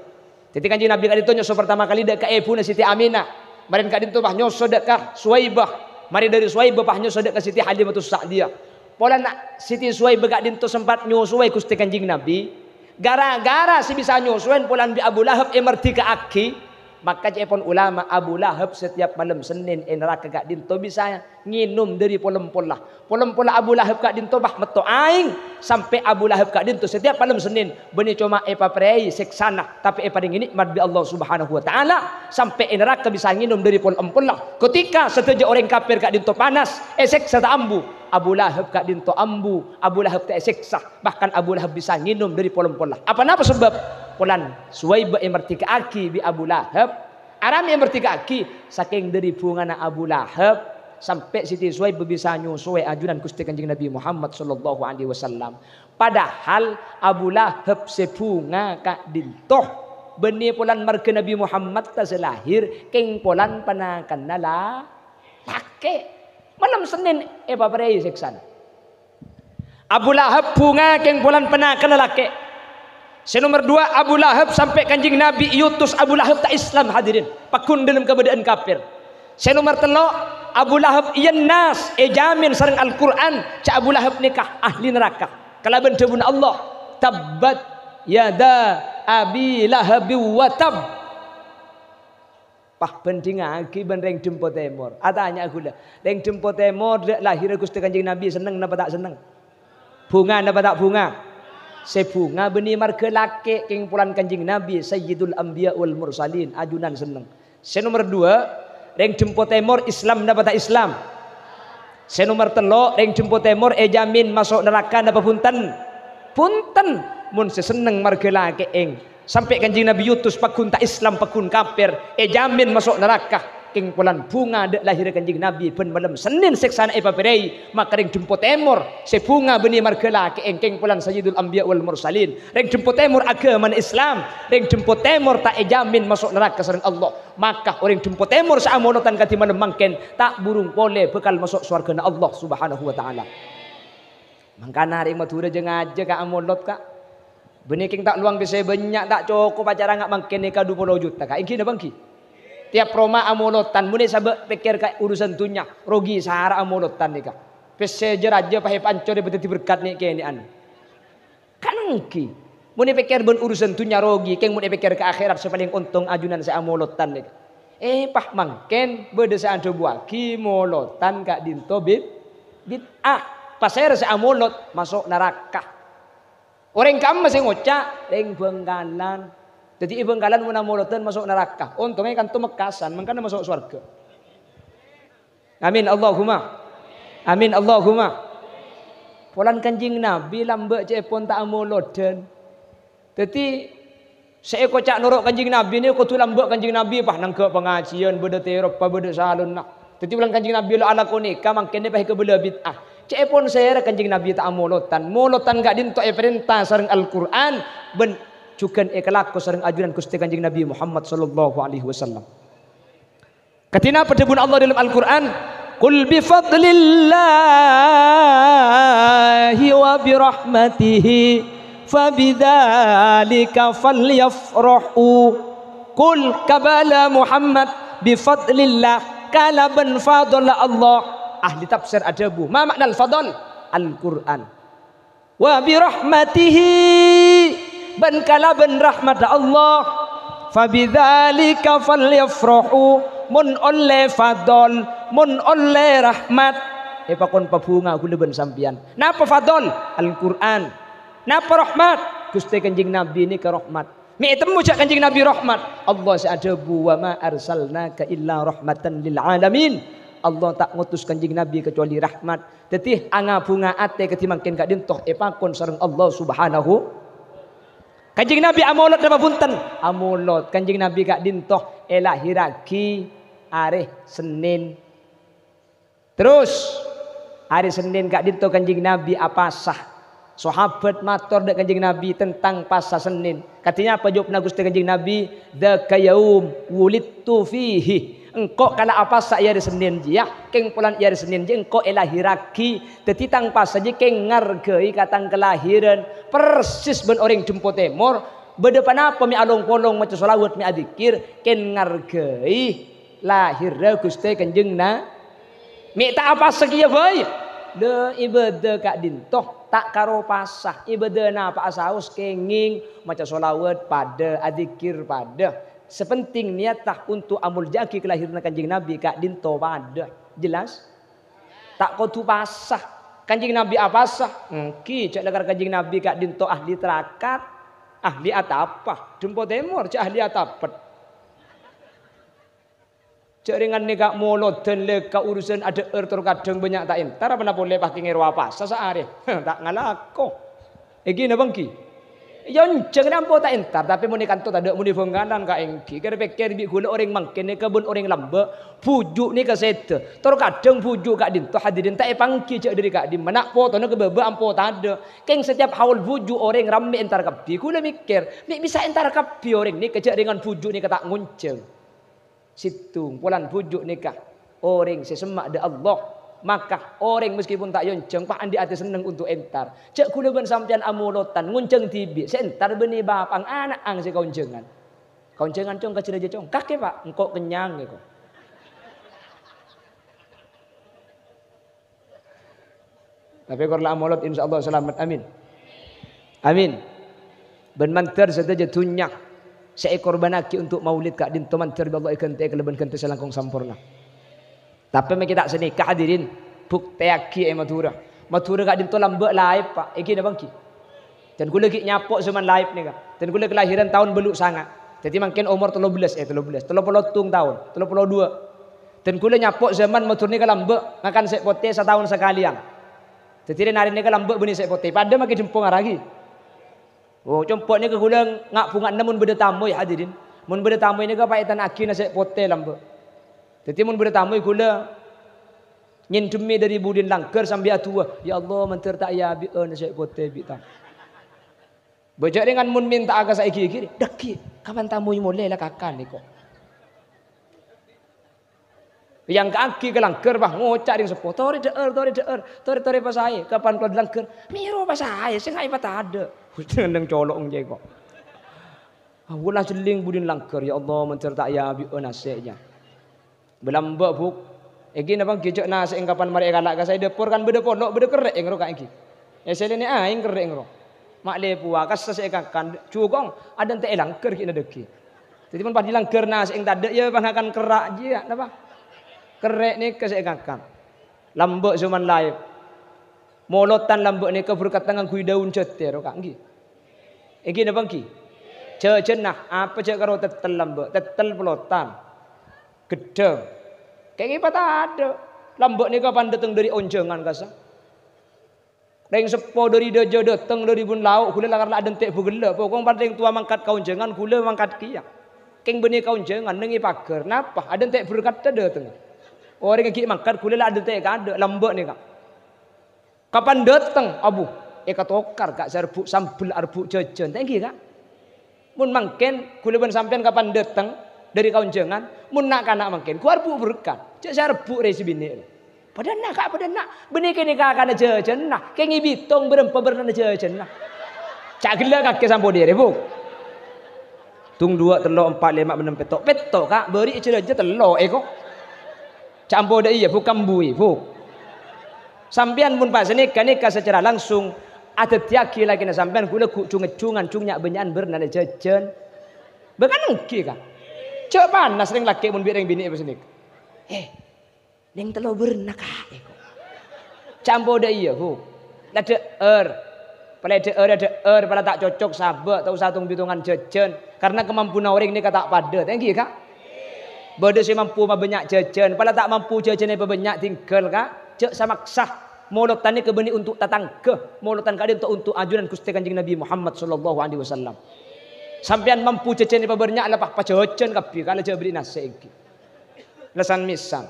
Dhâddhi Kanjeng Nabi ka'dinto nyoso partama kalè dâ' ka èbhuna Siti Aminah. Marèn ka'dinto pas nyoso dâ' ka Suwaibah. Marè dâri Suwaibah pas nyoso dâ' ka Siti Halimatus Sa'diyah. Polana Siti Suwaibah ka'dinto sempat nyosowè Ghustè Kanjeng Nabi. Gara-gara sè bisa nyosowèn polana bi' Abu Lahab èmardhika'aghi, maka ca'èpon ulama, Abu Lahab setiap malem Sennèn è naraka ka'dinto bisa ngènom dâri pol-empolla. Pol-empolla Abu Lahab ka'dinto pas metto aèng, sampè' Abu Lahab ka'dinto setiap malem Sennèn bânnè coma èpaparèi sèksana, tapè èparèngè nè'mat bi' Allah Subhanahu wa Ta'ala, sampè' è naraka bisa ngènom dâri pol-empolla. Ketika sadhâjâ orèng kafir ka'dinto panas, èsèksa ta' ambu, Abu Lahab ka'dinto ambu, Abu Lahab ta' èsèksa. Bahkan Abu Lahab bisa ngènom dâri pol-empolla. Apa napa sebab? Polana Suwaib èmardika'aghi bi' Abu Lahab. Arapa èmardika'aghi? Sakèng dhâri bhungana Abu Lahab, sampè' Siti Suwaib bisa nyosowè ajunan Ghustè Kanjeng Nabi Muhammad sallallahu alaihi wasallam. Padahal Abu Lahab sè bhunga ka'dinto bânnè polana marghâ Nabi Muhammad ta' sè lahèr, kèng polana panakanna la-, lakè'. Malem Sennèn èpaparèi sèksana. Abu Lahab bhunga kèng polana panakanna lakè'. Sè nomer duwâ', Abu Lahab sampè' Kanjeng Nabi èotos Abu Lahab ta' Islam, hadirin. Pagghun dâlem kabâdâ'ân kafir. Sè nomer tello', Abu Lahab èyennas, èjamin sareng Al-Qur'an, jâ' Abu Lahab nèka ahli naraka. Kalabân dhâbuna Allah, "Tabbat yada Abi Lahabin wa tab." Pas bhândhingngaghi bân rèng Dempo Tèmor. Atanya'a ghulâ, rèng Dempo Tèmor dâ' lahèrra Ghustè Kanjeng Nabi senneng napa ta' senneng? Bhunga napa ta' bhunga? Sè bhunga bânnè marghâ lakè', kèng polana Kanjeng Nabi Sayyidul Anbiya wal Mursalin, ajunan senneng. Sè nomer duwâ', rèng Dempo Tèmor Islam napa ta' Islam? Sè nomer tello', rèng Dempo Tèmor èjamin maso' naraka napa bhunten? Bhunten, mon sè senneng marghâ lakè'èng. Sampè' Kanjeng Nabi èotos pagghun ta' Islam, pagghun kafir, èjamin maso' naraka. Kèng polana bhunga dâ' lahèrra Kanjeng Nabi bân malem Sennèn sèksana èpaparèi, maka rèng Dempo Tèmor sè bhunga bânnè marghâ lakè'èng, kèng polana Sayyidul Anbiya wal Mursalin. Rèng Dempo Tèmor aghâmana Islam, rèng Dempo Tèmor ta' èjamin maso' naraka sareng Allah. Maka orèng Dempo Tèmor sè amolodhân kadhi malem mangkèn ta' burung polè bhâkal maso' sowarghâna Allah Subhanahu wa Ta'ala. Mangkana rèng Madhurâ jhâ' ngajhâ, Ka', amolod, Ka'. Bânnè kèng ta' lowang pèssè bânnya', ta' cokop acara nga' mangkèn nèka du polo juta, Ka'. Èngghi napa èngghi? Tiap roma amolodhân, mon è sabâ' pèkkèr ka urusan dhunnya, rogi sara amolodhân nèka. Pèssè jâ-rajâ pas èpancor èpadhâddhi berkat nè'-kènè'an. Kan èngghi. Mon èpèkkèr bân urusan dhunnya rogi, kèng mon èpèkkèr ka akhèrat sè palèng ontong ajunan sè amolodhân nèka. Eh, pas mangkèn bâdâ sè adhâbuwâghi molodhân ka'dinto bid-, bid'ah. Pasèra sè amolod maso' naraka. Orèng ka'imma sè ngoca', rèng Bhângkalan. Dhâddhi è Bhângkalan mon amolodhân maso' naraka. Ontongngè kanto Mekkasan, mangkana maso' sowarghâ. Amin, Allahumma. Amin, Allahumma. Polana Kanjeng Nabi lambâ' ca'èpon ta' amolodhân. Dhâddhi, sè èkoca' noro' Kanjeng Nabi nè kodhu lambâ' Kanjeng Nabi, pas nangghâ' pangajiyân, bâdâ terop, bâdâ salonna. Dhâddhi, polana Kanjeng Nabi lo' alako nèka, mangkèn pas èkabâlâ bid'ah. Ca'èpon sèra Kanjeng Nabi ta' amolodhân. Molodhân ka'dinto èparènta sareng Al-Qur'an, bân jhughân èkalako sareng ajunan Ghustè Kanjeng Nabi Muhammad sallallahu alaihi wasallam. Kadhi napa dhâbuna Allah dâlem Al-Qur'an? "Qul bi fadlillahi wa bi rahmatihi fa bidzalika falyafrahu." Qul, kabâlâ Muhammad, "bi fadlillah," kalabân fadhâlla Allah. Ahli tafsir adhâbu, ma ma'na al-fadl? Al-Qur'an. "Wa bi rahmatihi," bân kalabân rahmatta Allah, "fa bidzalika falyafrahu," mon ollè fadhâl, mon ollè rahmat, èpakon pabhunga ghulâ bân sampèyan. Napa fadhâl? Al-Qur'an. Napa rahmat? Ghustè Kanjeng Nabi nèka rahmat. Mè' ètemmo jâ' Kanjeng Nabi rahmat. Allah sè adhâbu, "Wa ma arsalnaka illa rahmatan lil alamin." Allah ta' ngotos Kanjeng Nabi kacobâli rahmat. Dhâddhi, anga-bhunga atè kadhi mangkèn ka'dinto èpakon sareng Allah Subhanahu. Kanjeng Nabi amolod napa bhunten? Amolod. Kanjeng Nabi ka'dinto èlahèrraghi arè Sennèn. Terros, arè Sennèn ka'dinto Kanjeng Nabi apasa. Sahabat mator dâ' Kanjeng Nabi tentang pasa Sennèn. Kadhi napa jâwâbbhâ Ghustè Kanjeng Nabi? "Dzaka yaum wulidtu fihi." Engko' kala apasa è arè Sennèn jiyâ, kèng polana è arè Sennèn jiyâ engko' èlahèrraghi. Dhâddhi tang pasa jiyâ kèng ngarghâi ka tang kalahèran. Persis bân orèng Dempo Tèmor, bâdâ ponapa mè' along-polong maca shalawat mè' adzikkèr, kèng ngarghâi lahèrra Ghustè Kanjeng Na-, mè' ta' apasa kèya bhâi. Lha, ibâdâ ka'dinto ta' karo pasa, ibâdâ napa'a saos kèngèng, maca shalawat padâ, adzikkèr padâ. Sè pentèng niyatta onto' amoljâ'aghi kalahèranna Kanjeng Nabi ka'dinto padâ. Jelas? Ta' kodhu pasa. Kanjeng Nabi apasa? Èngghi, jâ' lakar Kanjeng Nabi ka'dinto ahli trakat, ahli atapa. Dempo Tèmor jâ' ahli atapet. Jâ' rèng nèka molodhân lè ka urusan adhâ'âr tor kadhâng bânnya' ta' entar, apa polè pas kèngèng rowa pasa saarè. Ta' ngalako. Èngghi napa èngghi? Iyâ, onjhâng napa ta' entar, tapè mon è kanto tadâ', mon è bhângkalan kaènggi. Kèr-pèkkèr bi' ghulâ orèng mangkèn nèka bân orèng lambâ', bhuju' nèka sèdhâ. Tor kadhâng bhuju' ka'dinto hadirin ta' èpangghi jhâ' dâri ka'dimma, na' potona ka bâbâ ampo tadâ'. Kèng setiap haul bhuju' orèng rammè entar kabbhi. Ghulâ mèkkèr, mè' bisa entar kabbhi orèng nèka jhâ' rèngan bhuju' nèka ta' ngonjhâng. Sèttong, polana bhuju' nèka orèng sè semma' dâ' Allah. Maka orèng meskipun ta' èonjhâng, pas andi' atè senneng untuk entar. Jhâ' ghulâ bân sampèyan amolotan, ngonjhâng dhibi', sè entar bânnè bapa'na, ana'na sè kaonjhângan. Kaonjhângan, Cong, ka jârèya, Cong. Kakè, Pa', engko' kennyang, èko. Tapè kor la amolot, insyaallah salamet. Amin. Amin. Bân mandhâr sadhâjâ dhunnya sè èkorbhânnaghi untuk maulid ka'dinto mandhâr bi' Allah èghântè'è kalabân ghântè sè langkong samporna. Tapè mèkkè ta' sanèka, hadirin, buktèyaghi è Madhurâ. Madhurâ ka'dinto lambâ' laèp, Pa'. Èngghi napa èngghi? Dân ghulâ ghi' nyapo' zaman laèp nèka. Dân ghulâ kalahiran taon bâllu' sanga'. Dhâddhi mangkèn omor tello bellâs, eh, tello bellâs, tello polo sèttong taon, tello polo duwâ'. Dân ghulâ nyapo' zaman Madhurâ nèka lambâ' ngakan sè potè sataon sakalèyan. Dhâddhi rè-narè nèka lambâ' bânnè sè potè. Padâ makè jhempo ngaraghi. Oh, compo' nèka ghulâ nga'-bhunga'na mon bâdâ tamoy, hadirin. Mon bâdâ tamoy nèka paètannaghina sè potè lambâ'. Dhâddhi mon bâdâ tamoy ghulâ nyèndhemmè dâri budina langghâr sambi adu'a, "Ya Allah, mandhâr ta' èabi'âna sè potè bi' tamoy." Bâjâ rèngan mon mènta'a ka saèghi-èghi, "Dhâggi', kapan tamoy molè la kakan nèko." Èangka'aghi ka langghâr, bâh, ngoca' rèng seppo, "Torè dhâ'âr, torè dhâ'âr, torè, torè pasaè." Kapan kalowar langghâr, "Mèro pasaè, sènga' èpatadâ'." Neng colo' ngghi kok. Abulâ jhelling budina langghâr, "Ya Allah, mandhâr ta' èabi'â nasè'na." Bâ lambâ', Bu'. Èngghi napa èngghi jhâ' nasè'na kapan marè èkala' ka saè dâpor kan bâdâ polo', bâdâ kerrè'na ro ka'èngghi. Èsèlèna aèng kerrè'na ro. Ma' lè powa kassa sè èkakan, jukong, adântè' è langghâr ghi'na dhâggi'. Dhâddhi mon pas è langghâr nasè'na tadâ', iyâ pangakan kerra' jiyâ, napa? Kerrè' nèka sè èkakan. Lambâ' zaman laèp. Molotan lambâ' nèka berkatta ngangghuy dâun jâtè ro ka'èngghi. Èngghi napa èngghi? Jhâjhânna, apa jhâ' karo tèttèl lambâ', tèttèl polotan. Ghedhâng. Kèngèng patadâ'. Lambâ' nèka pan dâteng dâri onjhângan kassa. Rèng seppo dâri dâjâ dâteng dâri bun lao', ghulâ lakar la adântè' bu ghellâ'. Pokok pan rèng towa mangkat ka onjhângan, ghulâ mangkat kèya. Kèng bânnè ka onjhângan, neng è paghâr. Napa? Adântè' berkatta dâtengnga. Orèng ghi' mangkat, ghulâ la adântè' kaadâ', lambâ' nèka. Kapan dâteng, abu, èkatokar, Ka', sè arebbhu' sambel, arebbhu' jhâjhân. Ta' èngghi, Ka'? Mon mangkèn, ghulâ bân sampèyan kapan dâteng dâri ka onjhângan, mon na'-kana' mangkèn, ghu arebbhu' berkat. Jhâ' sè arebbhu' rè sè binè'. Padâ enna', Ka', padâ enna'. Bânnè kènè kakana jhâjhânna. Kèngèng bitong bârâmpa bârnana jhâjhânna. Ca' ghellâ' kakè sampo dâri, Bu'. Tung duwâ', tello', empa', lèma', ennem, pètto'. Pètto', Ka'. Bâri' jhâ-rajâ tello', èko. Ca' ampo dâ' iyâ, Bu', kambuwi, Bu'. Sampèyan mon pas nèka-nèka sacara langsung adhâddhiyâghi lakèna sampèyan ghulâ ghu' jung-ngejjungan, jung nya'-bânnya'an bârnana jhâjhân. Bâ kan èngghi, Ka'? Jhâ' panas rèng lakè' mon bi' rèng binè' pas nèka. Eh, neng tello bârna, Ka', èko. Ca' ampo dâ' iyâ, Bu'. La dhâ'âr. Palè dhâ'âr, dhâ'âr, pala ta' cocok, sabâ', ta' osa tong-bitongan jhâjhân. Karna kamampuna orèng nèka ta' padâ. Ta' èngghi, Ka'? Bâdâ sè mampu mabânnya' jhâjhân, pala ta' mampu jhâjhânna èpabânnya', tinggal, Ka'. Jhâ' samaksa. Molotan nèka bânnè untuk tatangghâ. Molotan ka'dinto untuk ajunan Ghustè Kanjeng Nabi Muhammad sallallahu alaihi wasallam. Sampèyan mampu jhâjhân èpabânnya', la pas pajhâjhân kabbhi, Ka', la jhâ' bâri' nasè' èngghi. La san-mèsan.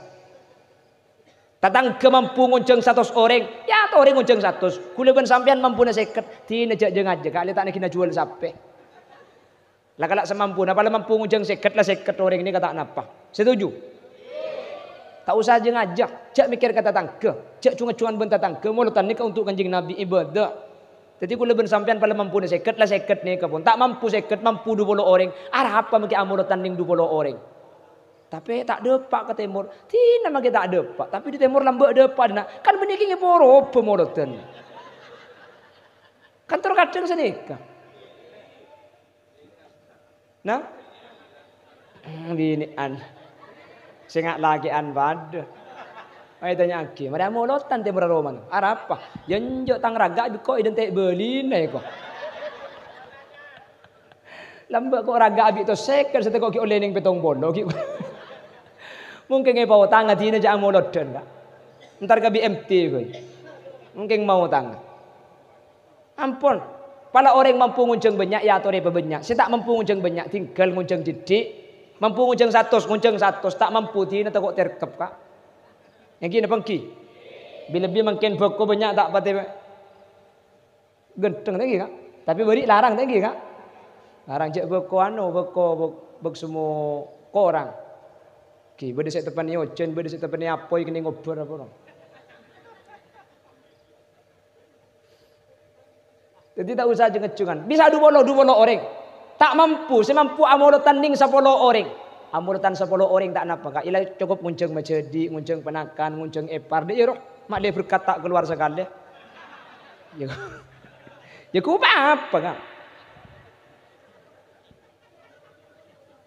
Tatangghâ mampu ngonjhâng satos orèng, ya, to orèng ngonjhâng satos. Ghulâ bân sampèyan mampuna sèket, dina jhâ' jhâ-ngajhâ, Ka', lè ta' nagina juwâl sapè. La kala' samampuna, pala mampu ngonjhâng sèket, la sèket orèng nèka ta' napa. Setuju? Ta' osa jhâ-ngajhâ, jhâ' mèkkèr ka tatangghâ, jhâ' jung-ngejjungan bân tatangghâ, molotan nèka untuk Kanjeng Nabi, ibadah. Dhâddhi ghulâ bân sampèyan pala mampuna sèket, la sèket nèka pon. Ta' mampu sèket, mampu du polo orèng. Arapa makè amolotan neng du polo orèng? Tapè ta' dâpa' ka tèmor. Dina makè ta' dâpa', tapè dâri tèmor lambâ' dâpa' dina. Kan bânnè kèngèng poro obâ molodan. Kan tor kadhâng sanèka. Nah? Hmm, binè'an. Sènga' lakè'an padâ. Ayo tanya'aghi, marè amolodan tèmorra romana. Arapa? Ya enjâ' tang raga' bi' ko' èdântè' bâlina èko. Lambâ' ko' raga' abi' to sèket, sè tèko' ghi' ollè neng pèttong polo ghi'. Mungkin èpaotanga dina jhâ' amolodan, Ka'. Entar ka B M T, koy. Mungkin maotanga. Ampon. Pala orèng mampu ngonjhâng bânnya', èyatorè pabânnya'. Sè ta' mampu ngonjhâng bânnya', tinggal ngonjhâng dhiddhi'. Mampu ngonjhâng satos, ngonjhâng satos. Ta' mampu, dina tako' terkep, Ka'. Ènggi napa ènggi? Bi-, lebbi mangkèn bhâko bânnya' ta' patè ghântheng ta' ènggi, Ka'. Tapè bâri' larang ta' ènggi, Ka'. Larang jhâ' bhâko anu, bhâko bâk-, bâk semmo korang. Ghi, bâdâ sè teppa'na ojhân, bâdâ sè teppa'na apoy kennèng ngobâr apa, no? Dhâddhi ta' osa jhâng-ngajhângan. Bisa du polo, du polo orèng. Ta' mampu, sè mampu amolotan nèng sapolo orèng. Amolotan sapolo orèng ta' napa, Ka'. Ella cokop ngonjhâng majhâdhi', ngonjhâng panakan, ngonjhâng èpar. Dâ' iyâ, roh, ma'lè berkat ta' kalowar sakalè. Ya, ya, ghâ' pa-apa, Ka'.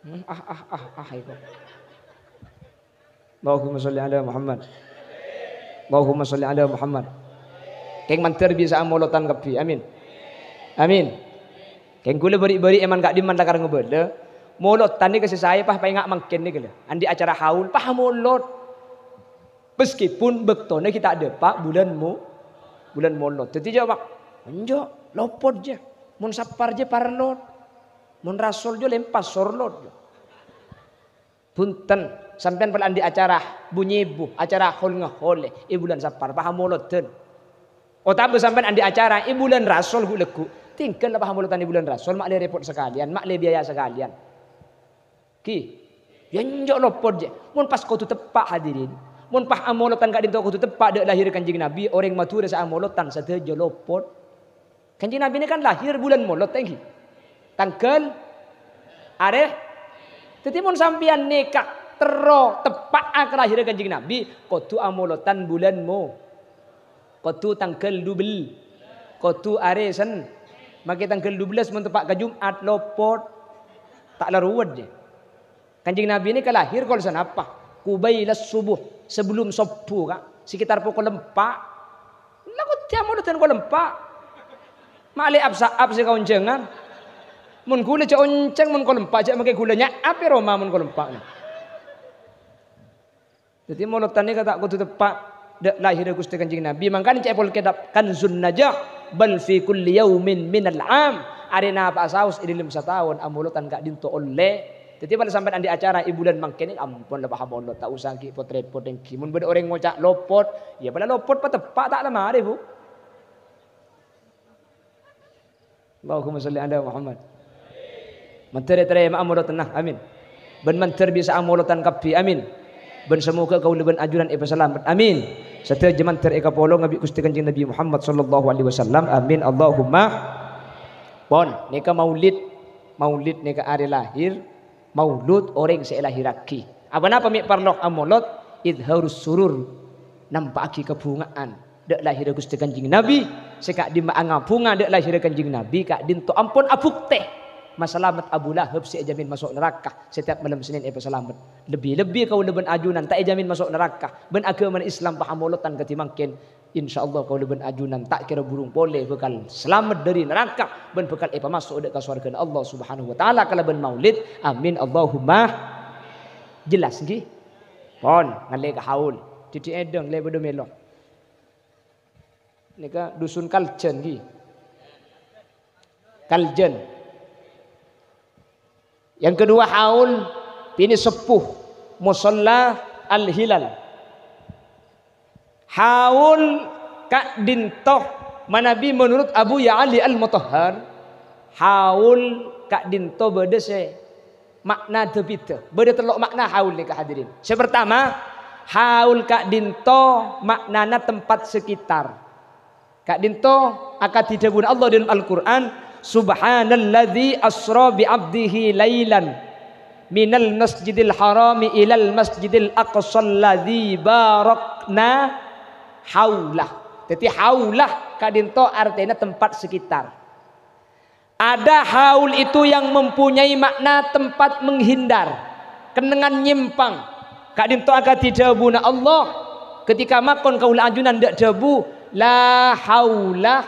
Hmm, ah, ah, ah, ah, itu. Allahumma sholli ala Muhammad. Allahumma sholli ala Muhammad. Kèng mandhâr bisa amolotan kabbhi. Amin. Amin. Kèng ghulâ bâri'-bâri' èman ka'dimman lakar ngabâlâ. Molotan nèka sè saè, pas paènga' mangkèn nèka lho. Andi' acara haul, pas amolot. Meskipun bâktona ghi' ta' dâpa' bulân mo-, bulân molot. Dhâddhi jhâ', Pak, enjâ', lopot jâ. Mon sappar jâ parlot. Mon rasol jâ lempas sorlot jâ. Bhunten, sampèyan pala andi' acara bu-nyèbu, acara hol-ngahol è bulân Sappar, pas amolodan. Otabâ sampèyan andi' acara è bulân Rasol ghu'-lagghu', tinggal la pas amolodan è bulân Rasol, ma'lè rèpot sakalèyan, ma'lè biaya sakalèyan. Ghi, ya enjâ' lopot jâ. Mon pas kodhu teppa', hadirin. Mon pas amolodan ka'dinto kodhu teppa' dâ' lahèrra Kanjeng Nabi, orèng Madhurâ sè amolodan sadhâjâ lopot. Kanjeng Nabi ini kan lahir bulan Molot, ta' ènggi? Tangghâl arè. Dhâddhi, mon sampèyan nèka terro teppa'a kalahirra Kanjeng Nabi, kodhu amolotan bulan Mo-, kodhu tangghâl dubel-, kodhu arè Sen-, makè tangghâl dubellâs mon teppa' ka Jum'at, lopot. Ta' la ruwet, yâ. Kanjeng Nabi ini kalahir kol sanapa? Qubailas subuh, sebelum subuh, Ka'. Sekitar pokol empat. La kodhu amolodan kol empat. Ma'lè ap-sa'ap sè kaonjhângan. Mon ghulâ jâ' onjhâng mon kol empat, jâ' makè ghulâ nya'ap è roma mon kol empat. Dhâddhi, molodan nèka ta' kodhu teppa' dâ' lahirra Ghustè Kanjeng Nabi. Mangkana ca'èpon kitab Kanzun Najah, "Bal fi kulli yaumin minal 'am." Arè napa'a saos è dâlem sataon amolodan ka'dinto ollè. Dhâddhi, bâli sampèyan andi' acara è bulân mangkèn, ampon la paham molod, ta' osa ghi' pot-rèpot ènggi. Mon bâdâ orèng ngoca' lopot, ya bâla lopot pateppa' ta' la marè, Bu. Allahumma sholli ala Muhammad. Mandhâr ètarèma'a molodhânna, amin. Bân mandhâr bisa'a molodan kabbhi, amin. Bân samoghâ kaulâ bân ajunan èpasalamet, amin. Sadhâjâ mandhâr èkapolonga bi' Ghustè Kanjeng Nabi Muhammad sallallahu alaihi wasallam, amin. Allahumma. Pon, nèka maulid. Maulid nèka arè lahir, maulud orèng sè èlahirraghi. Apa-napa mè' parlo amolod? Idharus surur, nampa'aghi kabhungaan dâ' lahirra Ghustè Kanjeng Nabi, sè ka'dimma'a ngabhunga dâ' lahirra Kanjeng Nabi, ka'dinto ampon abuktè masalamet Abu Lahab sè èjhâmin maso' naraka setiap malem Sennèn èpasalamet. Lebbi-lebbi kaulâ bân ajunan ta' èjhâmin maso' naraka, bân aghâmana Islam pahamolotan kadhi mangkèn. Insyaallah kaulâ bân ajunan ta' kèra burung polè bhâkal salamet dâri naraka bân bhâkal èpamaso' dâ' ka sowarghâna Allah Subhanahu wa Ta'ala kalabân maulid. Amin, Allahumma. Jelas, ngghi? Pon, ngallè ka haul. Dhidhi' èdhâng, lè bâdâ mèlo. Nèka Dusun Kaljan, ngghi. Kaljan. Yang kedua, haul binè seppo, Musalla Al-Hilal. Haul ka'dinto manabi menurut Abu Ya'ali Al-Mutahhar, haul ka'dinto bâdâ sè ma'na dâ-bidâ. Bâdâ tello' ma'na haul nèka, hadirin. Sè partama, haul ka'dinto ma'nana tempat sekitar. Ka'dinto akadhi dhâbuna Allah dâlem Al-Qur'an, "Subhanalladzi asra bi 'abdihi lailan minal masjidil harami ilal masjidil aqsal ladzi barakna haulah." Dhâddhi, haulah ka'dinto artèna tempat sekitar. Ada haul itu yang mempunyai makna tempat menghindar, kennengngan nyèmpang. Ka'dinto akadhi dhâbuna Allah, ketika makon kaulâ ajunan dâ' dhâbu, "La haula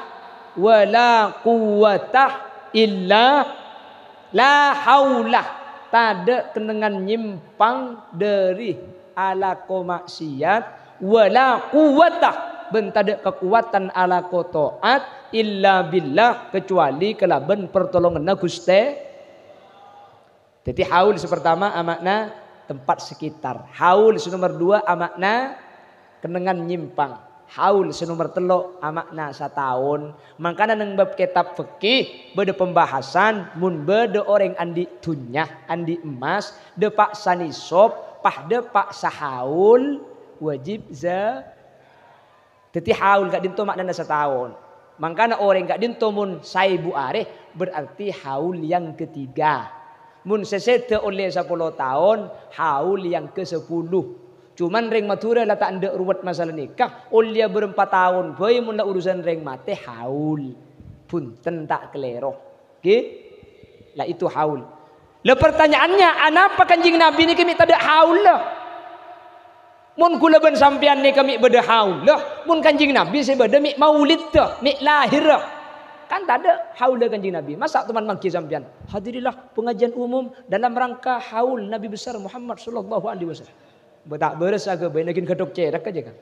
wa la quwwata illa la haula." Tadâ' kennengngan nyèmpang dâri alako ma'siyat, wa la quwwata, Bân tadâ' kakowadhân alako ta'at illa billah, kecuali kalabân partolonganna Ghustè. Dhâddhi, haul sè partama ama'na tempat sekitar. Haul sè nomer dua ama'na kennengngan nyimpang. Haul sè nomer tello' ama'na sataon. Mangkana neng bab kètab fikih bâdâ pembahasan, mon bâdâ orèng andi' dhunnya, andi' emmas, dâpa' sanisop, pas dâpa' sahaul, wajib za-, Dhâddhi, haul ka'dinto ma'nana sataon. Mangkana orèng ka'dinto mon saèbu arè, berarti haul yang ketiga. Mon sè sèdhâ ollè sapolo taon, haul yang kesepuluh. Cuman rèng Madhurâ la ta' endâ' ruwet masalah nikah, ollèya bârâmpa taon bhâi mon la urusan rèng matè haul. Bhunten ta' kalèro. Ghi? La itu haul. La, pertanyaannya, anapa Kanjeng Nabi nèka mè' tadâ' haul, la? Mon kaulâ bân sampèyan nèka mè' bâdâ haul, la, mon Kanjeng Nabi sè bâdâ mè' maulidda, mè' lahirra. Kan tadâ' haulda Kanjeng Nabi. Masa' toman mangghi sampèyan, "Hadirilah pengajian umum dalam rangka haul Nabi besar Muhammad sallallahu alaihi wasallam." Bâ-, ta' bârâs aghâbây, nagin ghâdhok cèrèk aja, kan.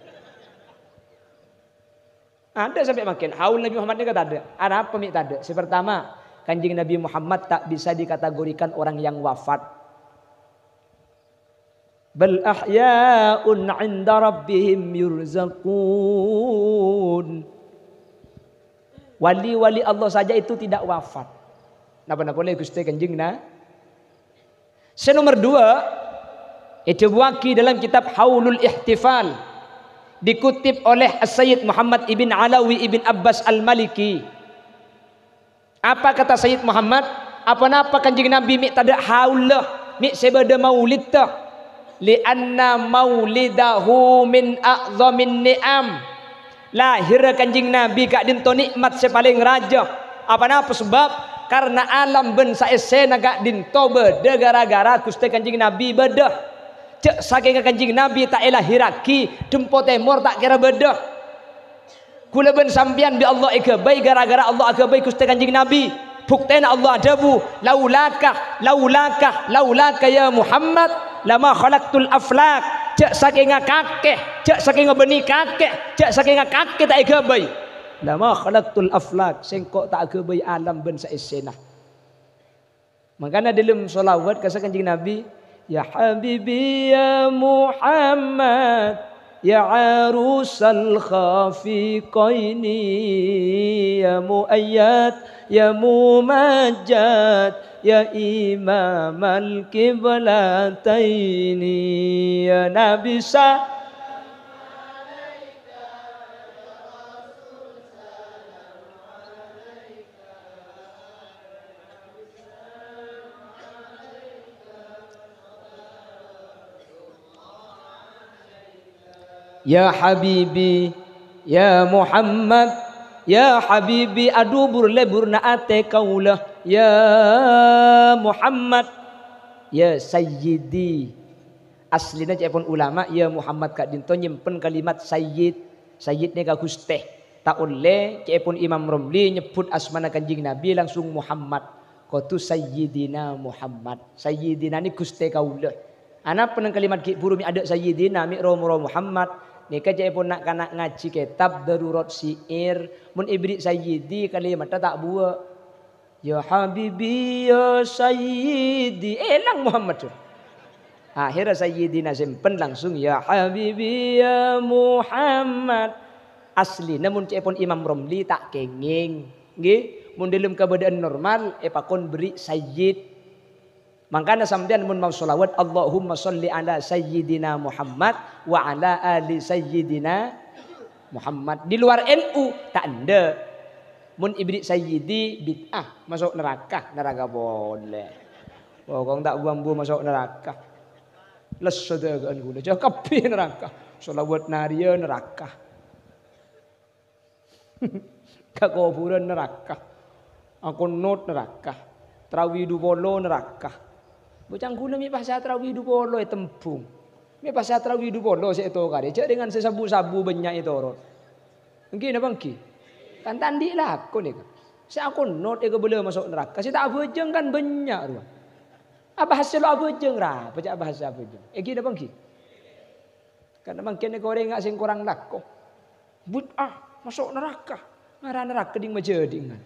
Adâ' sampè' mangkèn, haul Nabi Muhammad nèka tadâ'. Anapa mè' tadâ'? Sè partama, Kanjeng Nabi Muhammad ta' bisa dikategorikan orang yang wafat. "Bal ahya'un 'inda rabbihim yurzaqun." Wali-wali Allah saja itu tidak wafat. Napa-napa polè Ghustè Kanjeng Na-, Sè nomer dua, èdhâbuwâghi dalam kitab Haulul Ihtifal, dikutip oleh As-Sayyid Muhammad ibn Alawi ibn Abbas Al-Maliki. Apa kata Sayyid Muhammad? Apa-napa Kanjeng Nabi mè' tadâ' haulda, mè' sè bâdâ maulidda? "Li'anna maulidahu min a'dhamin ni'am." Lahèrra Kanjeng Nabi ka'dinto nè'mat sè palèng rajâ. Apa-napa sabâb? Karna alam bân saèssèna ka'dinto bâdâ gara-gara Ghustè Kanjeng Nabi bâdâ. Jhâ' sakènga Kanjeng Nabi ta' èlahèrraghi, Dempo Tèmor ta' kèra bâdâ. Kaulâ bân sampèyan bi' Allah èghâbây gara-gara Allah aghâbây Ghustè Kanjeng Nabi. Buktèna Allah adhâbu, "Laulaka, laulaka, laulaka ya Muhammad, lama khalaqtul aflak." Jhâ' sakènga kakè, jhâ' sakènga bânnè kakè, jhâ' sakènga kakè ta' èghâbây. "Lama khalaqtul aflak," sèngko' ta' aghâbây alam bân saèssèna. Mangkana dâlem sholawat ka Kanjeng Nabi, "Ya Habibi ya Muhammad, ya arusal khafiqaini, ya muayyad, ya mumajjad, ya imamal qiblataini, ya Nabi sa-" Ya Habibi, ya Muhammad, ya Habibi, adhu bur-lebburna atè kaulâ, ya Muhammad, ya Sayyidi. Aslina ca'èpon ulama, ya Muhammad ka'dinto nyèmpen kalimat Sayyid. Sayyid nèka Ghustè. Ta' ollè ca'èpon Imam Romli nyebbhut asmana Kanjeng Nabi langsung Muhammad. Kodhu Sayyidina Muhammad. Sayyidina nè Ghustè kaulâ. Anapa neng kalimat ghi' bhuru mè' adâ' Sayyidina, mè' ro-moro Muhammad. Nèka ca'èpon na'-kana' ngajhi kètab darurat syi'ir. Mon èberri' Sayyidi, kalimatta ta' buwâ'. "Ya Habibi, ya Sayyidi." Èlang Muhammad, Sur. Akhirnya Sayyidina sèmpen langsung, "Ya Habibi, ya Muhammad." Aslina mon ca'èpon Imam Romli ta' kèngèng. Ngghi, mon dâlem kabâdâ'ân normal, èpakon berri' Sayyid. Mangkana sampèyan mon mau sholawat, "Allahumma sholli ala Sayyidina Muhammad wa ala ali Sayyidina Muhammad." Di luar N U, ta' endâ'. Mon èberri' Sayyidi, bid'ah, maso' naraka, naraka polè. Pokok ta' bu-ambu maso' naraka. Lesso dâgâ'ân kaulâ, jhâ' kabbhi naraka. Sholawat nariyah naraka. Ka kobhurân naraka. Akonot naraka. Tarawi dhu polo naraka. Bocah kaulâ mè' pas sè tarawi dhu polo ètembhung. Mè' pas sè tarawi dhu polo sè ètokarè. Jhâ' dengan sè sabu-sabu bânnya' ètorot. Èngghi napa èngghi? Kan ta' andi' lako nèka. Sè akonot èkabâlâ maso' naraka. Sè ta' abhâjâng kan bânnya' rowa. Abhâhas sè lo' abhâjâng, ra, apa ca'na abhâhas sè abhâjâng. Èngghi napa èngghi? Karna mangkèn èkorènga sè korang lako. Bid'ah, maso' naraka. Ngara naraka ding majâdingan.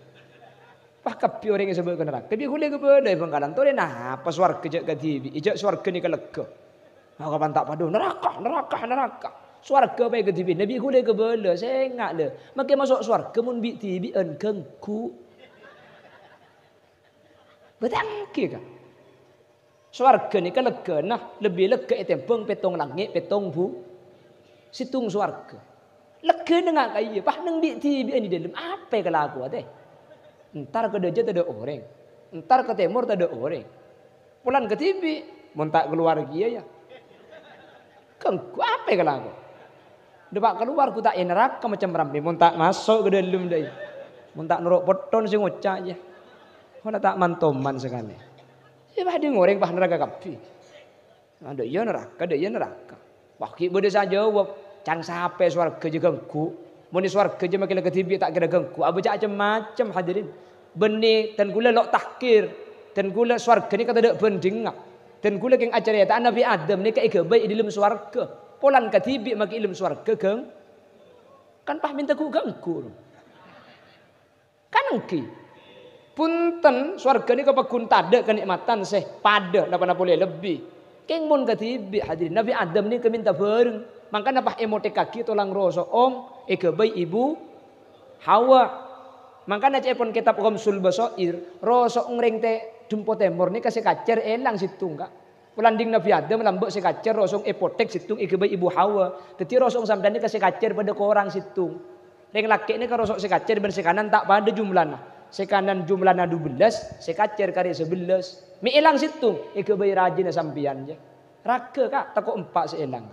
Wah, kabbhi orèng èsabâ' ka naraka. Bi' ghulâ kabâlâ è Bhângkalan. Torè napa sowarghâ jâ' kadhibi', jâ' sowarghâ nèka lega. Maka pan ta' padâ, naraka, naraka, naraka. Sowarghâ apa kadhibi'? Nabi ghulâ kabâlâ, sènga' lè. Makè maso' sowarghâ mon bi'-dhibi'ân ganggu. Bâdâ ènggi, Ka'. Sowarghâ nèka leghâna lebbi lega ètèmbhâng pèttong langngè', pèttong bu-, sèttong sowarghâ. Leghâna nga' ka'iyâ, pas neng bi'-dhibi'ân è dâlem, apa èkalakowa, tè? Entar ka dâjâ tadâ' orèng, entar ka tèmor tadâ' orèng. Polana kadhibi', mon ta' kalowar kèya, yâ. Ganggu, apa èkalakowa? Dâpa' kalowar, ghu ta' è naraka macem rammè, mon ta' maso' ka dâlem, dâi. Mon ta' noro' potton sè ngoca', yâ. Mon ta' man-toman sakalè. Yâ, pas ding orèng pas naraka kabbhi. Adâ' iyâ naraka, adâ' iyâ naraka. Wah, ghi' bâdâ sè ajâwâb, "Can sapè sowarghâ jâ' ganggu? Mon è sowarghâ jâ' makè la kadhibi' ta' kèra ganggu." Abâca cem-macem, hadirin. Bânnè dân ghulâ lo' tahkir. Dân ghulâ sowarghâ nèka tadâ' bhândhingnga. Dân ghulâ kèng acarèta'a Nabbhi Adam nèka èghâbây è dâlem sowarghâ. Polana kadhibi' makè è dâlem sowarghâ gang-, kan pas mènta ghu-, ganggu. Kan ènggi. Bhunten, sowarghâ nèka pagghun tadâ' kanè'matan sè padâ, napa-napa polè lebbi. Kèng mon kadhibi', hadirin, Nabbhi Adam nèka mènta bhâreng. Mangkana pas èmothèkkaghi tolang roso'ong èghâbây Ibu Hawa. Mangkana ca'èpon kètab Ghamsul Basair, roso'ong rèng tè-, Dempo Tèmor nèka sè kacèr èlang sèttong, Ka'. Polana ding Nabbhi Adam lambâ' sè kacèr roso'ong èpothèk sèttong èghâbây Ibu Hawa. Dhâddhi roso'ong sampèyan nèka sè kacèr padâ korang sèttong. Rèng lakè' nèka roso' sè kacèr bân sè kanan ta' padâ jumlana. Sè kanan jumlana dubellâs, sè kacèr karè sabellâs. Mè' èlang sèttong, èghâbây rajina sampèyan, jâ. Raghâ, Ka', tako' empa' sè èlang.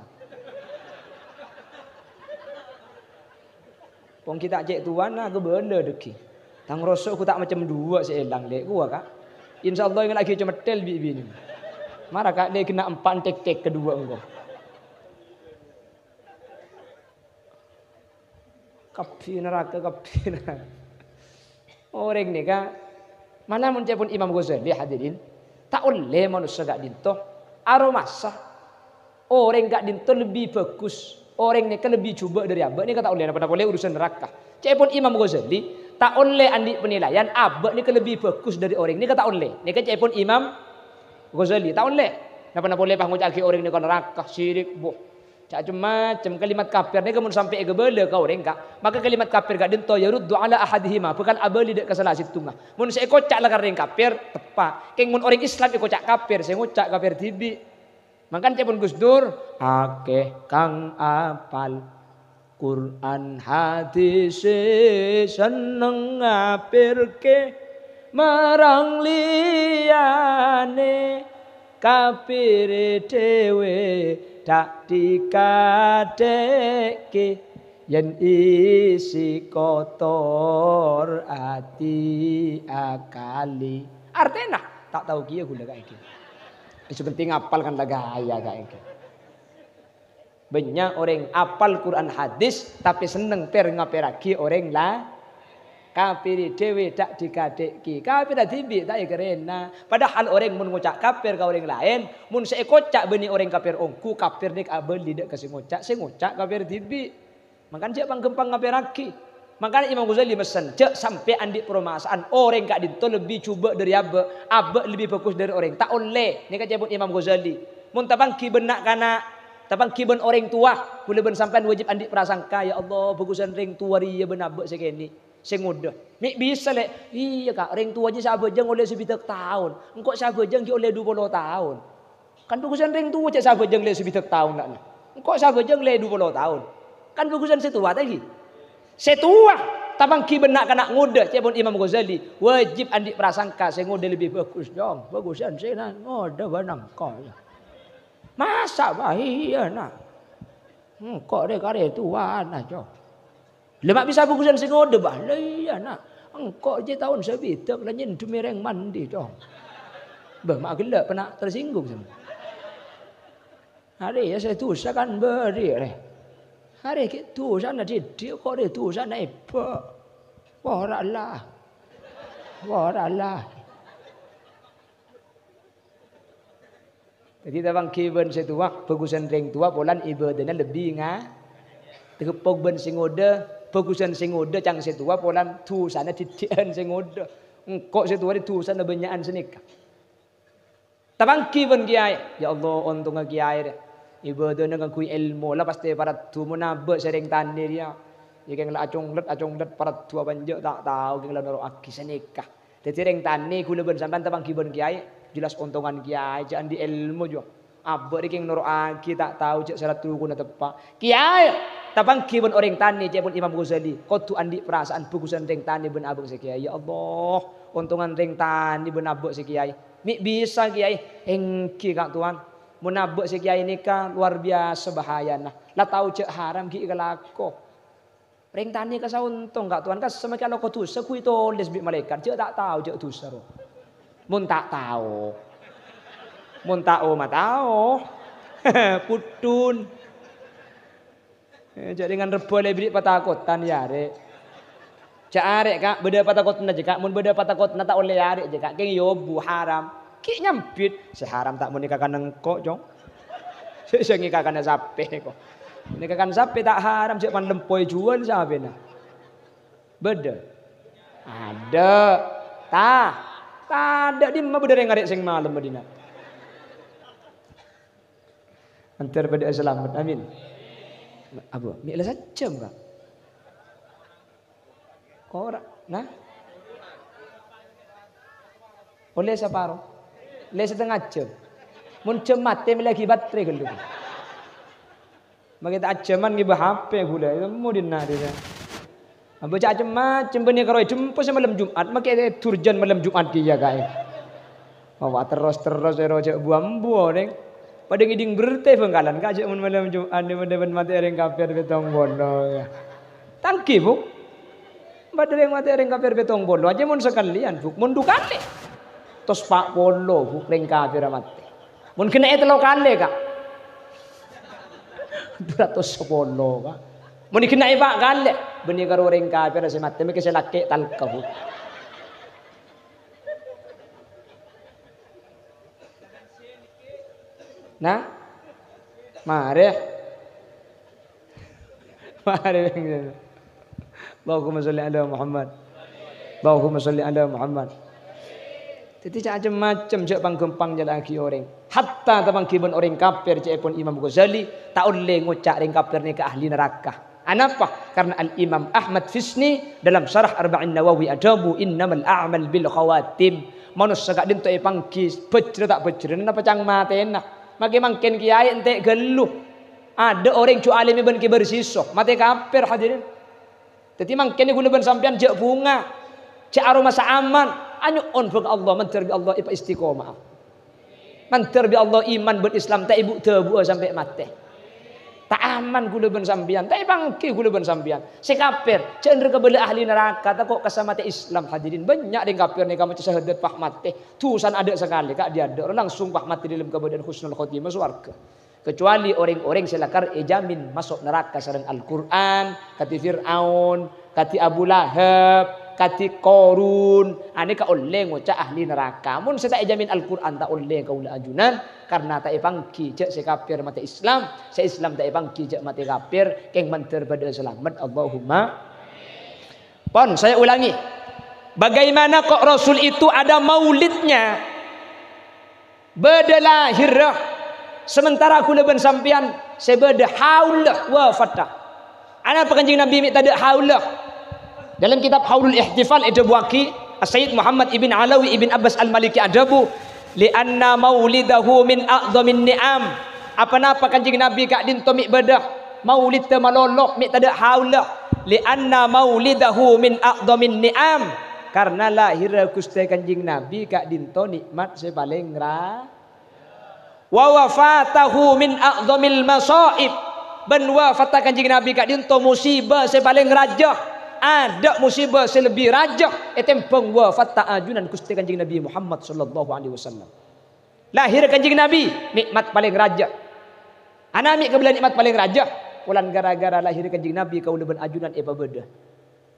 Pong ghi' ta' cè' towana, kabâlâ dhâggi'. Tang roso' ghu ta' macem duwâ' sè èlang, lè', kowa, Ka'. Insyaallah, èngghâ laghi' comèthèl bi' binè. Mara, Ka', lè' ghenna' empa' tek-tek kaduwâ engko'. Kabbhi naraka, kabbhi naraka. Orèng nèka, mala mon ca'èpon Imam Ghazali, hadirin, ta' ollè manossa ka'dinto aromasa orèng ka'dinto lebbi bhâghus, orèng nèka lebbi jhubâ' dâri abâ', nèka ta' ollè, napa-napa polè urusan naraka. Ca'èpon Imam Ghazali, ta' ollè andi' panilaian abâ' nèka lebbi bhâghus dâri orèng, nèka ta' ollè. Nèka ca'èpon Imam Ghazali, ta' ollè. Napa-napa polè pas ngoca'aghi orèng nèka naraka, sirik, boh. Ca'-, cem-macem kalimat kafir nèka mon sampè' èkabâlâ ka orèng, Ka', maka kalimat kafir ka'dinto yaruddu ala ahadihima, bhâkal abâli dâ' ka sala sèttonga. Mon sè èkoca' la karè orèng kafir, teppa'. Kèng mon orèng Islam èkoca' kafir, sè ngoca' kafir dhibi'. Mangkana ca'èpon Gus Dur, "Akèh kang apal Qur'an hadis, senneng ngapèrkè marang liyane, kapire dhewe ta' dikatekke, yen isi kotor ati akali." Artena, ta' tao kèya ghulâ ka'enggi. Sè penting apal kan la gaya ka'enggi. Bânnya' orèng apal Qur'an hadis, tapè senneng per-ngapèrraghi orèng la-, kafir dhewe ta' dikatekke. Kafir dhibi' ta' èkarena. Padahal orèng mon ngoca' kafir ka orèng laèn, mon sè èkoca' bânnè orèng kafir ongghu, kafir nèka abâli dâ' ka sè ngoca', sè ngoca' kafir dhibi'. Mangkana jhâ' pang-ghâmpang ngapèrraghi. Mangkana Imam Ghazali messen, "Jhâ' sampè' andi' paromasaan orèng ka'dinto lebbi jhubâ' dâri abâ', abâ' lebbi bhâghus dâri orèng." Ta' ollè. Nèka ca'èpon Imam Ghazali. Mon tapangghi bân na'-kana', tapangghi bân orèng towa, kaulâ bân sampèyan wajib andi' prasangka, "Ya Allah, bhâghusân rèng towa rèya bân abâ' sè kènè', sè ngodâ." Mè' bisa, Lè'? Iyâ, Ka', rèng towa jiyâ sè abhâjâng ollè sabidhâk taon. Engko' sè abhâjâng ghi' ollè dua puluh taon. Kan bhâghusân rèng towa jhâ' sè abhâjâng lè sabidhâk taon, na', na. Engko' sè abhâjâng lè dua puluh taon. Kan bhâghusân sè towa, ta' ghi? Sè towa, tapangghi bân na'-kana' ngodâ, ca'èpon Imam Ghazali, wajib andi' prasangka sè ngodâ lebbi bhâghus, Cong. Bhâghusân sè na-, ngodâ bân engko'. Masa' bâ iyâ, na'? Engko' rè karè towana, Cong. Lè, ma' bisa bhâghusân sè ngodâ, bâ. La iyâ, na'. Engko' jiyâ taon sabidhâk la nyèndhemmè rèng mandi, Cong. Bâ, ma' ghellâ' pèna' tersinggung, sampèyan. Arèya sè dusa kan bâri', rè. Arè ghi' dusana dhiddhi', kok rè dusana èbâ'. Wah, ora la. Wah, ora la. Dhâddhi, tapangghi bân sè towa, bhâghusân rèng towa, polana ibâdâna lebbi nga-, Tegeppok bân sè ngodâ, bhâghusân sè ngodâ cang sè towa polana dhusana dhidhi'ân sè ngodâ. Engko' sè towa rè dhusana bânnya'an sanèka. Tapangghi bân kèyaè, "Ya Allah, ontongnga kèyaè rè. Ibâdâna ngangghuy èlmo, la pastè paraddhu mon abâ' sè rèng tanè rèya. Yâ kèng la aconglet-aconglet paraddhu apa enjâ' ta' tao, kèng la noro'aghi sanèka." Dhâddhi rèng tanè ghulâ bân sampèyan tapangghi bân kèyaè, jelas ontongan kèyaè, jhâ' andi' èlmo jiyâ. Abâ' rè kèng noro'aghi ta' tao jhâ' syarat rukunna teppa'. Kèyaè, tapangghi bân orèng tanè, ca'èpon Imam Ghazali, kodhu andi' parasaan bhâghusân rèng tanè bân abâ' sè kèyaè. "Ya Allah, ontongan rèng tanè bân abâ' sè kèyaè." Mè' bisa, Kèyaè? Èngghi, Ka' Towan. Mon abâ' sè kèyaè nèka lowar biyasa bahayana. La tao jhâ' haram ghi' èkalako. Rèng tanè kassa ontong, Ka' Towan, kassa makè alako dhusa ghu ètolès bi' malaèkat, jhâ' ta' tao jhâ' dhusa, ro. Mon ta' tao. Mon tao ma' tao. Pudhun. Eh, jhâ' rèngan rebbhâ la èberri' patakotan, yâ, arè'. Jhâ' arè', Ka', bâdâ patakotanna, jhâ', Ka'. Mon bâdâ patakotanna, ta' ollè arè', jhâ', Ka'. Kèng èyobu haram. Ghi' nyambit, sè haram ta' mon èkakana engko', Cong. Sè, sè èkakana sapè, ko'. Mon èkakana sapè ta' haram, jhâ' pan lempo èjhuwâl sapèna. Bâdâ? Adâ'. Ta-, tadâ', dimma bâdâ rèng arè' sèng malem, Madinah. Mandhâr padâ'â salamet. Amin. Apa? Mè' la sajjhâm, Ka'? Ora. Nah? Ollè saparo? Ollè satengnga jhâm. Mon jhâm matè mellèaghi baterè ghâllu. Makè ta' ajhâman ngibâ H P ghulâ. Temmo dinna' rèya. Abâca cem-macem bânnè karo èjhempo sè malem Jum'at, makè durjân malem Jum'at kèya kaè. Mawa terros-terros èro jhâ' bu-ambu orèng. Padâ ngèdhing bertè Bhângkalan, Ka', jhâ' mon malem Jum'at nè padâ bân matè orèng kafir pèttong polo, ya. Tangghi, Bu. Padâ orèng matè orèng kafir pèttong polo, ajâ mon sakalèyan, Bu. Mon du kalè. Tos pa' polo, Bu, orèng kafir matè. Mon ghenna'è tello kalè, Ka'. Du ratos sapolo, Ka'. Mon èghenna'è pa' kalè, bânnè karo orèng kafir sè matè, makè sè lakè' talka, Bu. Nah, marè. Marè, Allahumma sholli ala Muhammad. Allahumma sholli ala Muhammad. Dhâddhi, jhâ' cem-macem, jhâ' pang-ghâmpang nyala'aghi orèng. Hatta tapangghi bân orèng kafir, ca'èpon Imam Ghazali, ta' ollè ngoca' rèng kafir nèka ahli naraka. Anapa? Karna Al-Imam Ahmad Fisni dalam Syarah Arba'in Nawawi adhâbu, "Innamal a'mal bil khawatim." Manossa ka'dinto èpangghi bhâjrâ ta' bhâjrâna napa cang matèna. Makè mangkèn kèyaè entè' ghâllu. Adâ' orèng jhu' alèmè bân kèbâr siso, matè kafir, hadirin. Dhâddhi mangkèn ghulâ bân sampèyan jhâ' bhunga, jhâ' aromasa aman, anyo'on bân Allah, mandhâr bi' Allah èpaistiqomah. Mandhâr bi' Allah iman bân Islam ta' èbu'-dhâbu'â sampè' matè. Ta' aman ghulâ bân sampèyan, ta' èpangghi ghulâ bân sampèyan. Sè kafir, jhâ' endâ' kabâlâ ahli naraka, tako' kassa matè Islam, hadirin. Bânnya' rèng kafir nèka maca syahadat pas matè. Dhusana adâ' sakalè, Ka', dhi-adâ', langsung pas matè dâlem kabâdâ'ân husnul khotimah sowarghâ. Kecuali orèng-orèng sè lakar èjamin maso' naraka sareng Al-Qur'an, kadhi Fir'aun, kadhi Abu Lahab, kadhi Qarun, anèka ollè ngoca' ahli naraka. Mon sè ta' èjamin Al-Qur'an ta' ollè kaulâ ajunan, karna ta' èpangghi jhâ' sè kafir matè Islam, sè Islam ta' èpangghi jhâ' matè kafir, kèng mandhâr padâ salamet. Allahumma. Pon, saya ulangi. Bagaimana kok Rasul itu ada maulidnya? Bâdâ lahirra, sementara ghulâ bân sampèyan sè bâdâ haullah wafatta. Anapa Kanjeng Nabi mè' tadâ' haullah? Dalam kitab Haulul Ihtifal èdhâbuwaghi, As-Sayyid Muhammad ibn Alawi ibn Abbas Al-Maliki adhâbu, "Li'anna maulidahu min a'dhamin ni'am." Aponapa Kanjeng Nabi ka'dinto mè' bâdâ maulidda malolo, mè' tadâ' haullah? "Li'anna maulidahu min a'dhamin ni'am." Karna lahirra Ghustè Kanjeng Nabi ka'dinto nè'mat sè palèng ra-, "Wa wafatahu min a'dhamil masa'ib." Bân wafatta Kanjeng Nabi ka'dinto musibâ sè palèng rajâ. Adâ' musibâ sè lebbi rajâ ètèmbhâng wafatta ajunan Ghustè Kanjeng Nabi Muhammad sallallahu alaihi wasallam. Lahir Kanjeng Nabi, nè'mat palèng rajâ. Ana' mè' kabâlâ nè'mat palèng rajâ, polana ghârâ-ghârâ lahir Kanjeng Nabi kaulâ bân ajunan èpabâdâ.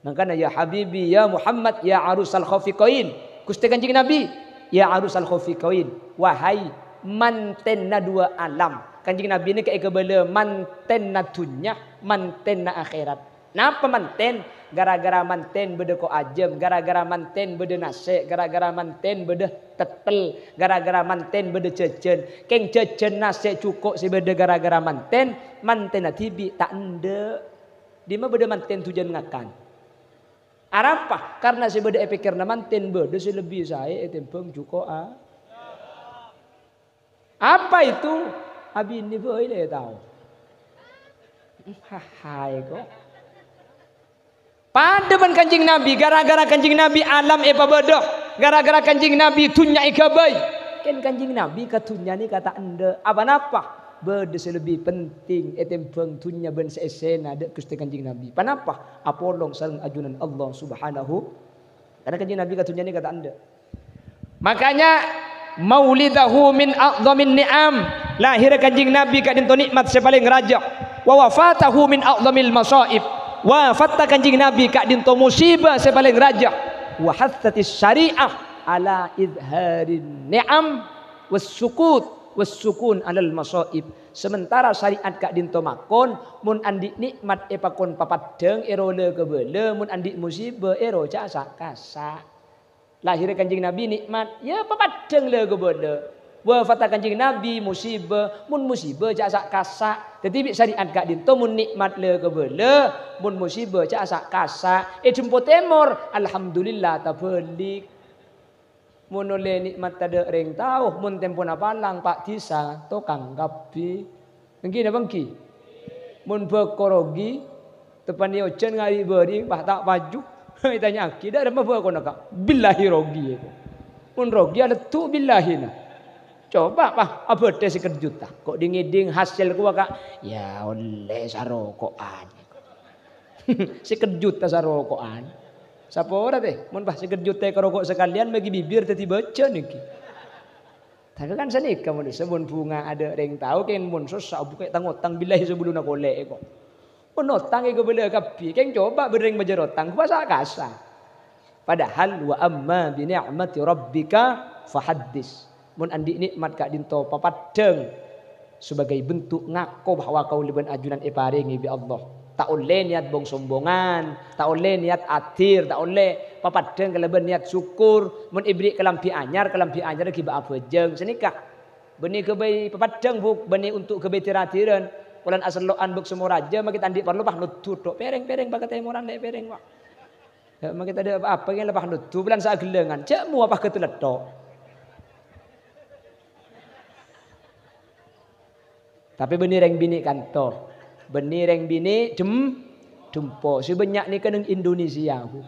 Mangkana, "Ya habibi, ya Muhammad, ya arusal khafiqain." Ghustè Kanjeng Nabi, "Ya arusal khafiqain." Wahai mantènna duwâ alam. Kanjeng Nabi nèka èkabâlâ mantenna dhunnya, mantenna akhèrat. Napa manten? Gara-gara manten bâdâ ko' ajâm, gara-gara manten bâdâ nasè', gara-gara manten bâdâ tettel, gara-gara manten bâdâ jhâjhân. Kèng jhâjhân nasè' jhuko' sè bâdâ gara-gara manten, mantenna dhibi' ta' endâ'. Dimma bâdâ manten dhujân ngakan? Arapa? Karna sè bâdâ è pèkkèranna manten bâdâ sè lebbi saè ètèmbhâng jhuko'a. Apa itu? Abinè bhâi la tao. Hahaè ko'. Padâ bân Kanjeng Nabi, gara-gara Kanjeng Nabi alam èpabâdâ, gara-gara Kanjeng Nabi dhunnya èghâbây. Kèng Kanjeng Nabi ka dhunnya nèka ta' endâ'. Apa napa? Bâdâ sè lebbi penting ètèmbhâng dhunnya bân sè èssèna dâ' Ghustè Kanjeng Nabi. Panapa? Apolong sareng ajunan Allah Subhanahu. Karna Kanjeng Nabi ka dhunnya nèka ta' endâ'. Makanya, maulidahu min a'dhamin ni'am. Lahèrra Kanjeng Nabi ka'dinto nikmat sè palèng rajâ. Wa wafatahu min a'dhamil mashaib. Wafatta Kanjeng Nabi ka'dinto musibah sè palèng rajâ. Wa hassatis syari'ah ala idharin ni'am was sukut, was sukun alal mashaib. Sementara syariat ka'dinto makon, mon andi' nikmat èpakon papaddhâng, èro la kabâlâ, mon andi' musibah, èro jhâ' sa'-kasa'. Lahèrra Kanjeng Nabi nikmat, ya papaddhâng la kabâlâ. Wafatta Kanjeng Nabi musibah, mon musibah jhâ' sa'-kasa'. Dhâddhi bi' syariat ka'dinto mon nikmat la kabâlâ, mon musibah jhâ' sa'-kasa'. È Dempo Tèmor, alhamdulillah tabâlik. Mon ollè nikmat tadâ' rèng tao, mon tempona palang, pa' dhisa, tokang kabbhi. Èngghi napa èngghi? Mon bhâko rogi, teppa'na ojhân ngari' bâri', pas ta' paju. Ètanya'aghi, "Dâ' remma bhâkona, Ka'?" "Billahi rogi," èko. Mon rogi, aleddu billahina. Coba, pas abâdhâ sèket juta. Ko' dhing-ngèdhing hasil kowa, Ka'? Ya, ollè saroko'an. Sèket juta saroko'an. Sapora, tè? Mon pas sèket juta èkaroko' sakalèyan, maghi bibir dhâddhi bâjâ nèngghi. Tapè kan sanèka manossa, mon bhunga adâ' rèng tao, kèng mon sossa, bukè' tang-otang billahi sabellunna kolè'è, ko'. Mon otang èkabâlâ kabbhi, kèng coba bâdâ rèng majâr otang, kobâ sa'-kasa'. Padahal, "Wa amma bi ni'mati rabbika fahaddits." Mon andi' nikmat ka'dinto papaddhâng sebagai bentuk ngako bahwa kaulâ bân ajunan èparèngè bi' Allah. Ta' ollè niyat bong-sombongan, ta' ollè niyat adhir, ta' ollè, papaddhâng kalabân niyat sokkor. Mon èberri' kalambhi anyar, kalambhi anyarra ghibâ abhâjâng. Sanèka. Bânnè ghâbây papaddhâng, Bu', bânnè untuk ghâbây dhir-adhiran. Polana asello'an bâk somor rajâ, makè ta' andi' parlo, pas noddu tok. Pèrèng-pèrèng pa katèmoran, lè' pèrèng, Pak. Ya, makè tadâ' apa-apa, kèng la pas noddu, polana saghellângan. Jhâ' mowa pas ghâtelletto'. Tapè bânnè rèng binè' kanto. Bânnè rèng binè' dem-, dempo. Sè bânnya' nèka neng Indonesia, Bu.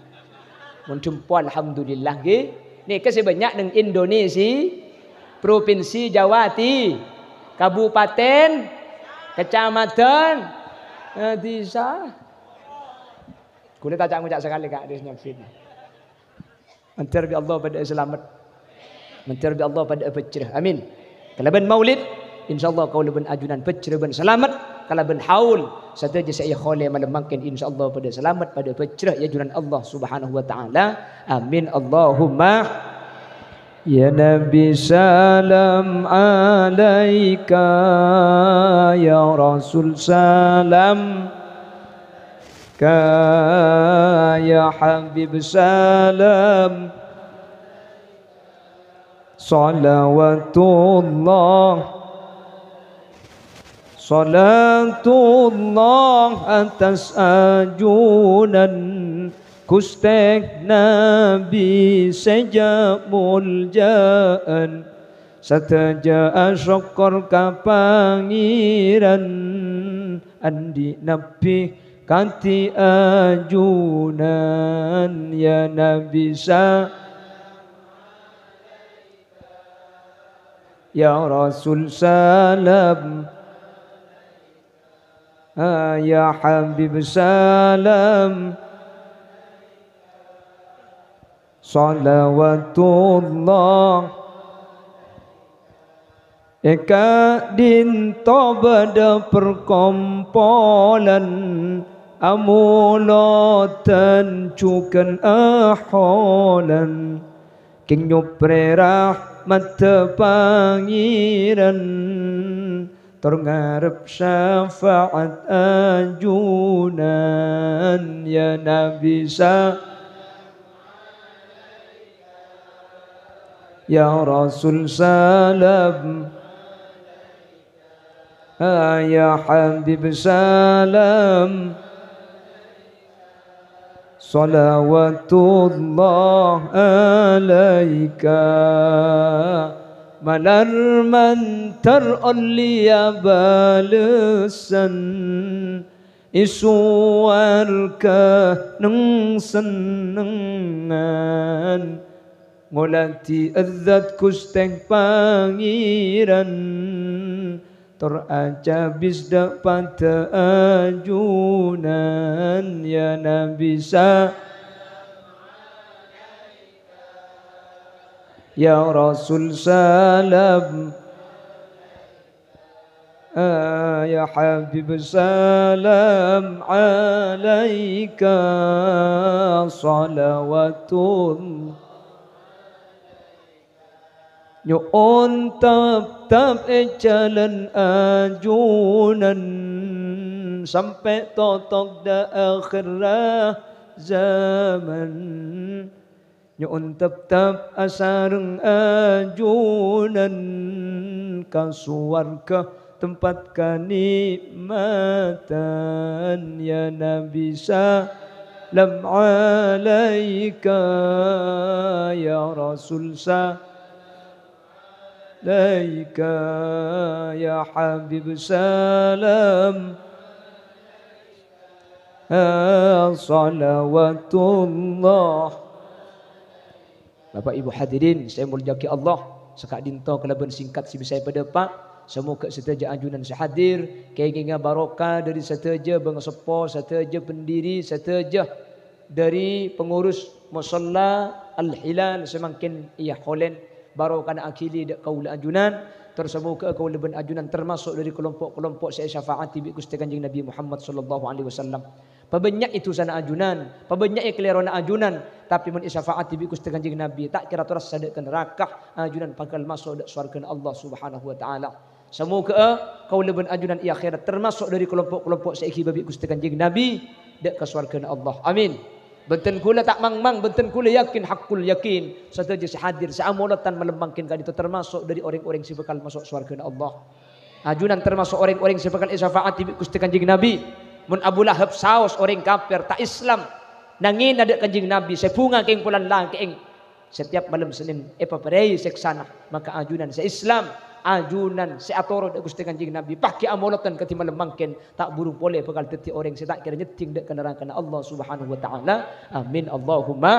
Mon dempo, alhamdulillah, ghi. Nèka sè bânnya' neng Indonesia, Provinsi Jawa Ti-, Kabupaten, Kecamatan, eh, dhisa. Kulâ ta' ca'-ngoca' sakalè, Ka', dhis nyambit. Mandhâr bi' Allah padâ'â salamet. Mandhâr bi' Allah padâ'â bhâjrâ. Amin. Kalabân maulid, insyaallah kaulâ bân ajunan bhâjrâ bân salamet. Kalabân haul, sadhâjâ sè èhaulè malem mangkèn, insyaallah padâ salamet, padâ bhâjrâ è ajunan Allah Subhanahu wa Ta'ala. Amin. Allahumma. Ya Nabi, salam alaika, ya Rasul, salam ka, ya Habib, salam. Salawatullah, salatullah atas ajunan Ghustè Nabi sè jhâ' moljâ'ân. Sadhâjâ asokkor ka Pangèran, andi' Nabi kadhi ajunan, ya Nabi sa-, ya Rasul salam, ah, ya Habib salam. Salawatullah. È ka'dinto bâdâ parkompolan, amolodhân jhughân aholan, kèng nyoprè rahmatta Pangèran. Tor ngarep syafaat ajunan, ya Nabi sa-, ya Rasul salam, ah, ya Habib salam. Shalawatullah alaika. Malar mantar olliya balesan, è sowarga neng-sennengngan. Ngoladhi Zat Ghustè Pangèran, tor acabis dâ' padâ ajunan, ya Nabi sa-, ya Rasul salam. Ah, ya Habib, salam alaika, shalawatullah. Nyo'on teptep è jhâlân ajunan, sampè' totok dâ' akhèrra zaman. Nyo'on teptep asareng ajunan ka sowarga tempat kanè'matan. Ya Nabi, salam alaika, ya Rasul, sa-, alaika, ya Habib, salam. Ah, shalawatullah. Bapak Ibu hadirin sè èmoljâ'aghi Allah, saka'dinto kalabân singkat sè bisa èpadâpa', samoghâ sadhâjâ ajunan sè hadir kèngènga barokah dâri sadhâjâ bângaseppo, sadhâjâ pendiri, sadhâjâ dâri pengurus Musholla Al-Hilal sè mangkèn èyaholèn. Barokana aghili dâ' kaulâ ajunan, tor samoghâ kaulâ bân ajunan tamaso' dâri kalompo'-kalompo' sè èsyafaati bi' Ghustè Kanjeng Nabi Muhammad sallallahu alaihi wasallam. Pabânnya'è dhusana ajunan, pabânnya'è kalèrona ajunan, tapè mon èsyafaati bi' Ghustè Kanjeng Nabi, ta' kèra torassa dâ' ka naraka, ajunan bhâkal maso' dâ' sowargana Allah Subhanahu wa Ta'ala. Samoghâ kaulâ bân ajunan è akhèrat tamaso' dâri kalompo'-kalompo' sè èghibâ bi' Ghustè Kanjeng Nabi dâ' ka sowargana Allah. Amin. Bhunten kaulâ ta' mangmang, bhunten kaulâ yakin, haqqul yakin. Sadhâjâ sè hadir, sè amolodhân malem mangkèn ka'dinto tamaso' dâri orèng-orèng sè bhâkal maso' sowargana Allah. Ajunan tamaso' orèng-orèng sè bhâkal èsyafaati bi' Ghustè Kanjeng Nabi. Mon Abu Lahab saos orèng kafir, ta' Islam, nangèna dâ' Kanjeng Nabi, sè bhunga kèng polana lakè'èng. Setiap malem Sennèn èpaparèi sèksana, maka ajunan sè Islam, ajunan sè atoro' dâ' Ghustè Kanjeng Nabi, paghi' amolodhân kadhi malem mangkèn, ta' buru polè bhâkal dhâddhi orèng sè ta' kèra nyèddhing dâ' ka narakana Allah Subhanahu wa Ta'ala. Amin, Allahumma.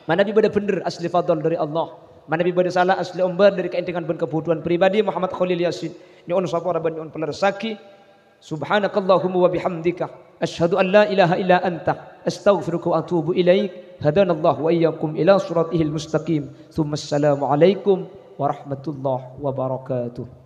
Manabi bâdâ bhendher asli fadl dâri Allah, manabi bâdâ sala asli ombâr dâri kaènthèngan bân kabhudhuwân pribadi Muhammad Khalil Yasin, nyo'on sapora bân nyo'on palerressaghi. Subhanakallahumma wa bihamdika, asyhadu an la ilaha illa anta, astaghfiruka wa atubu ilaik. Hadanallahu wa iyyakum ila siratihil mustaqim. Tsumma assalamualaikum warahmatullahi wabarakatuh.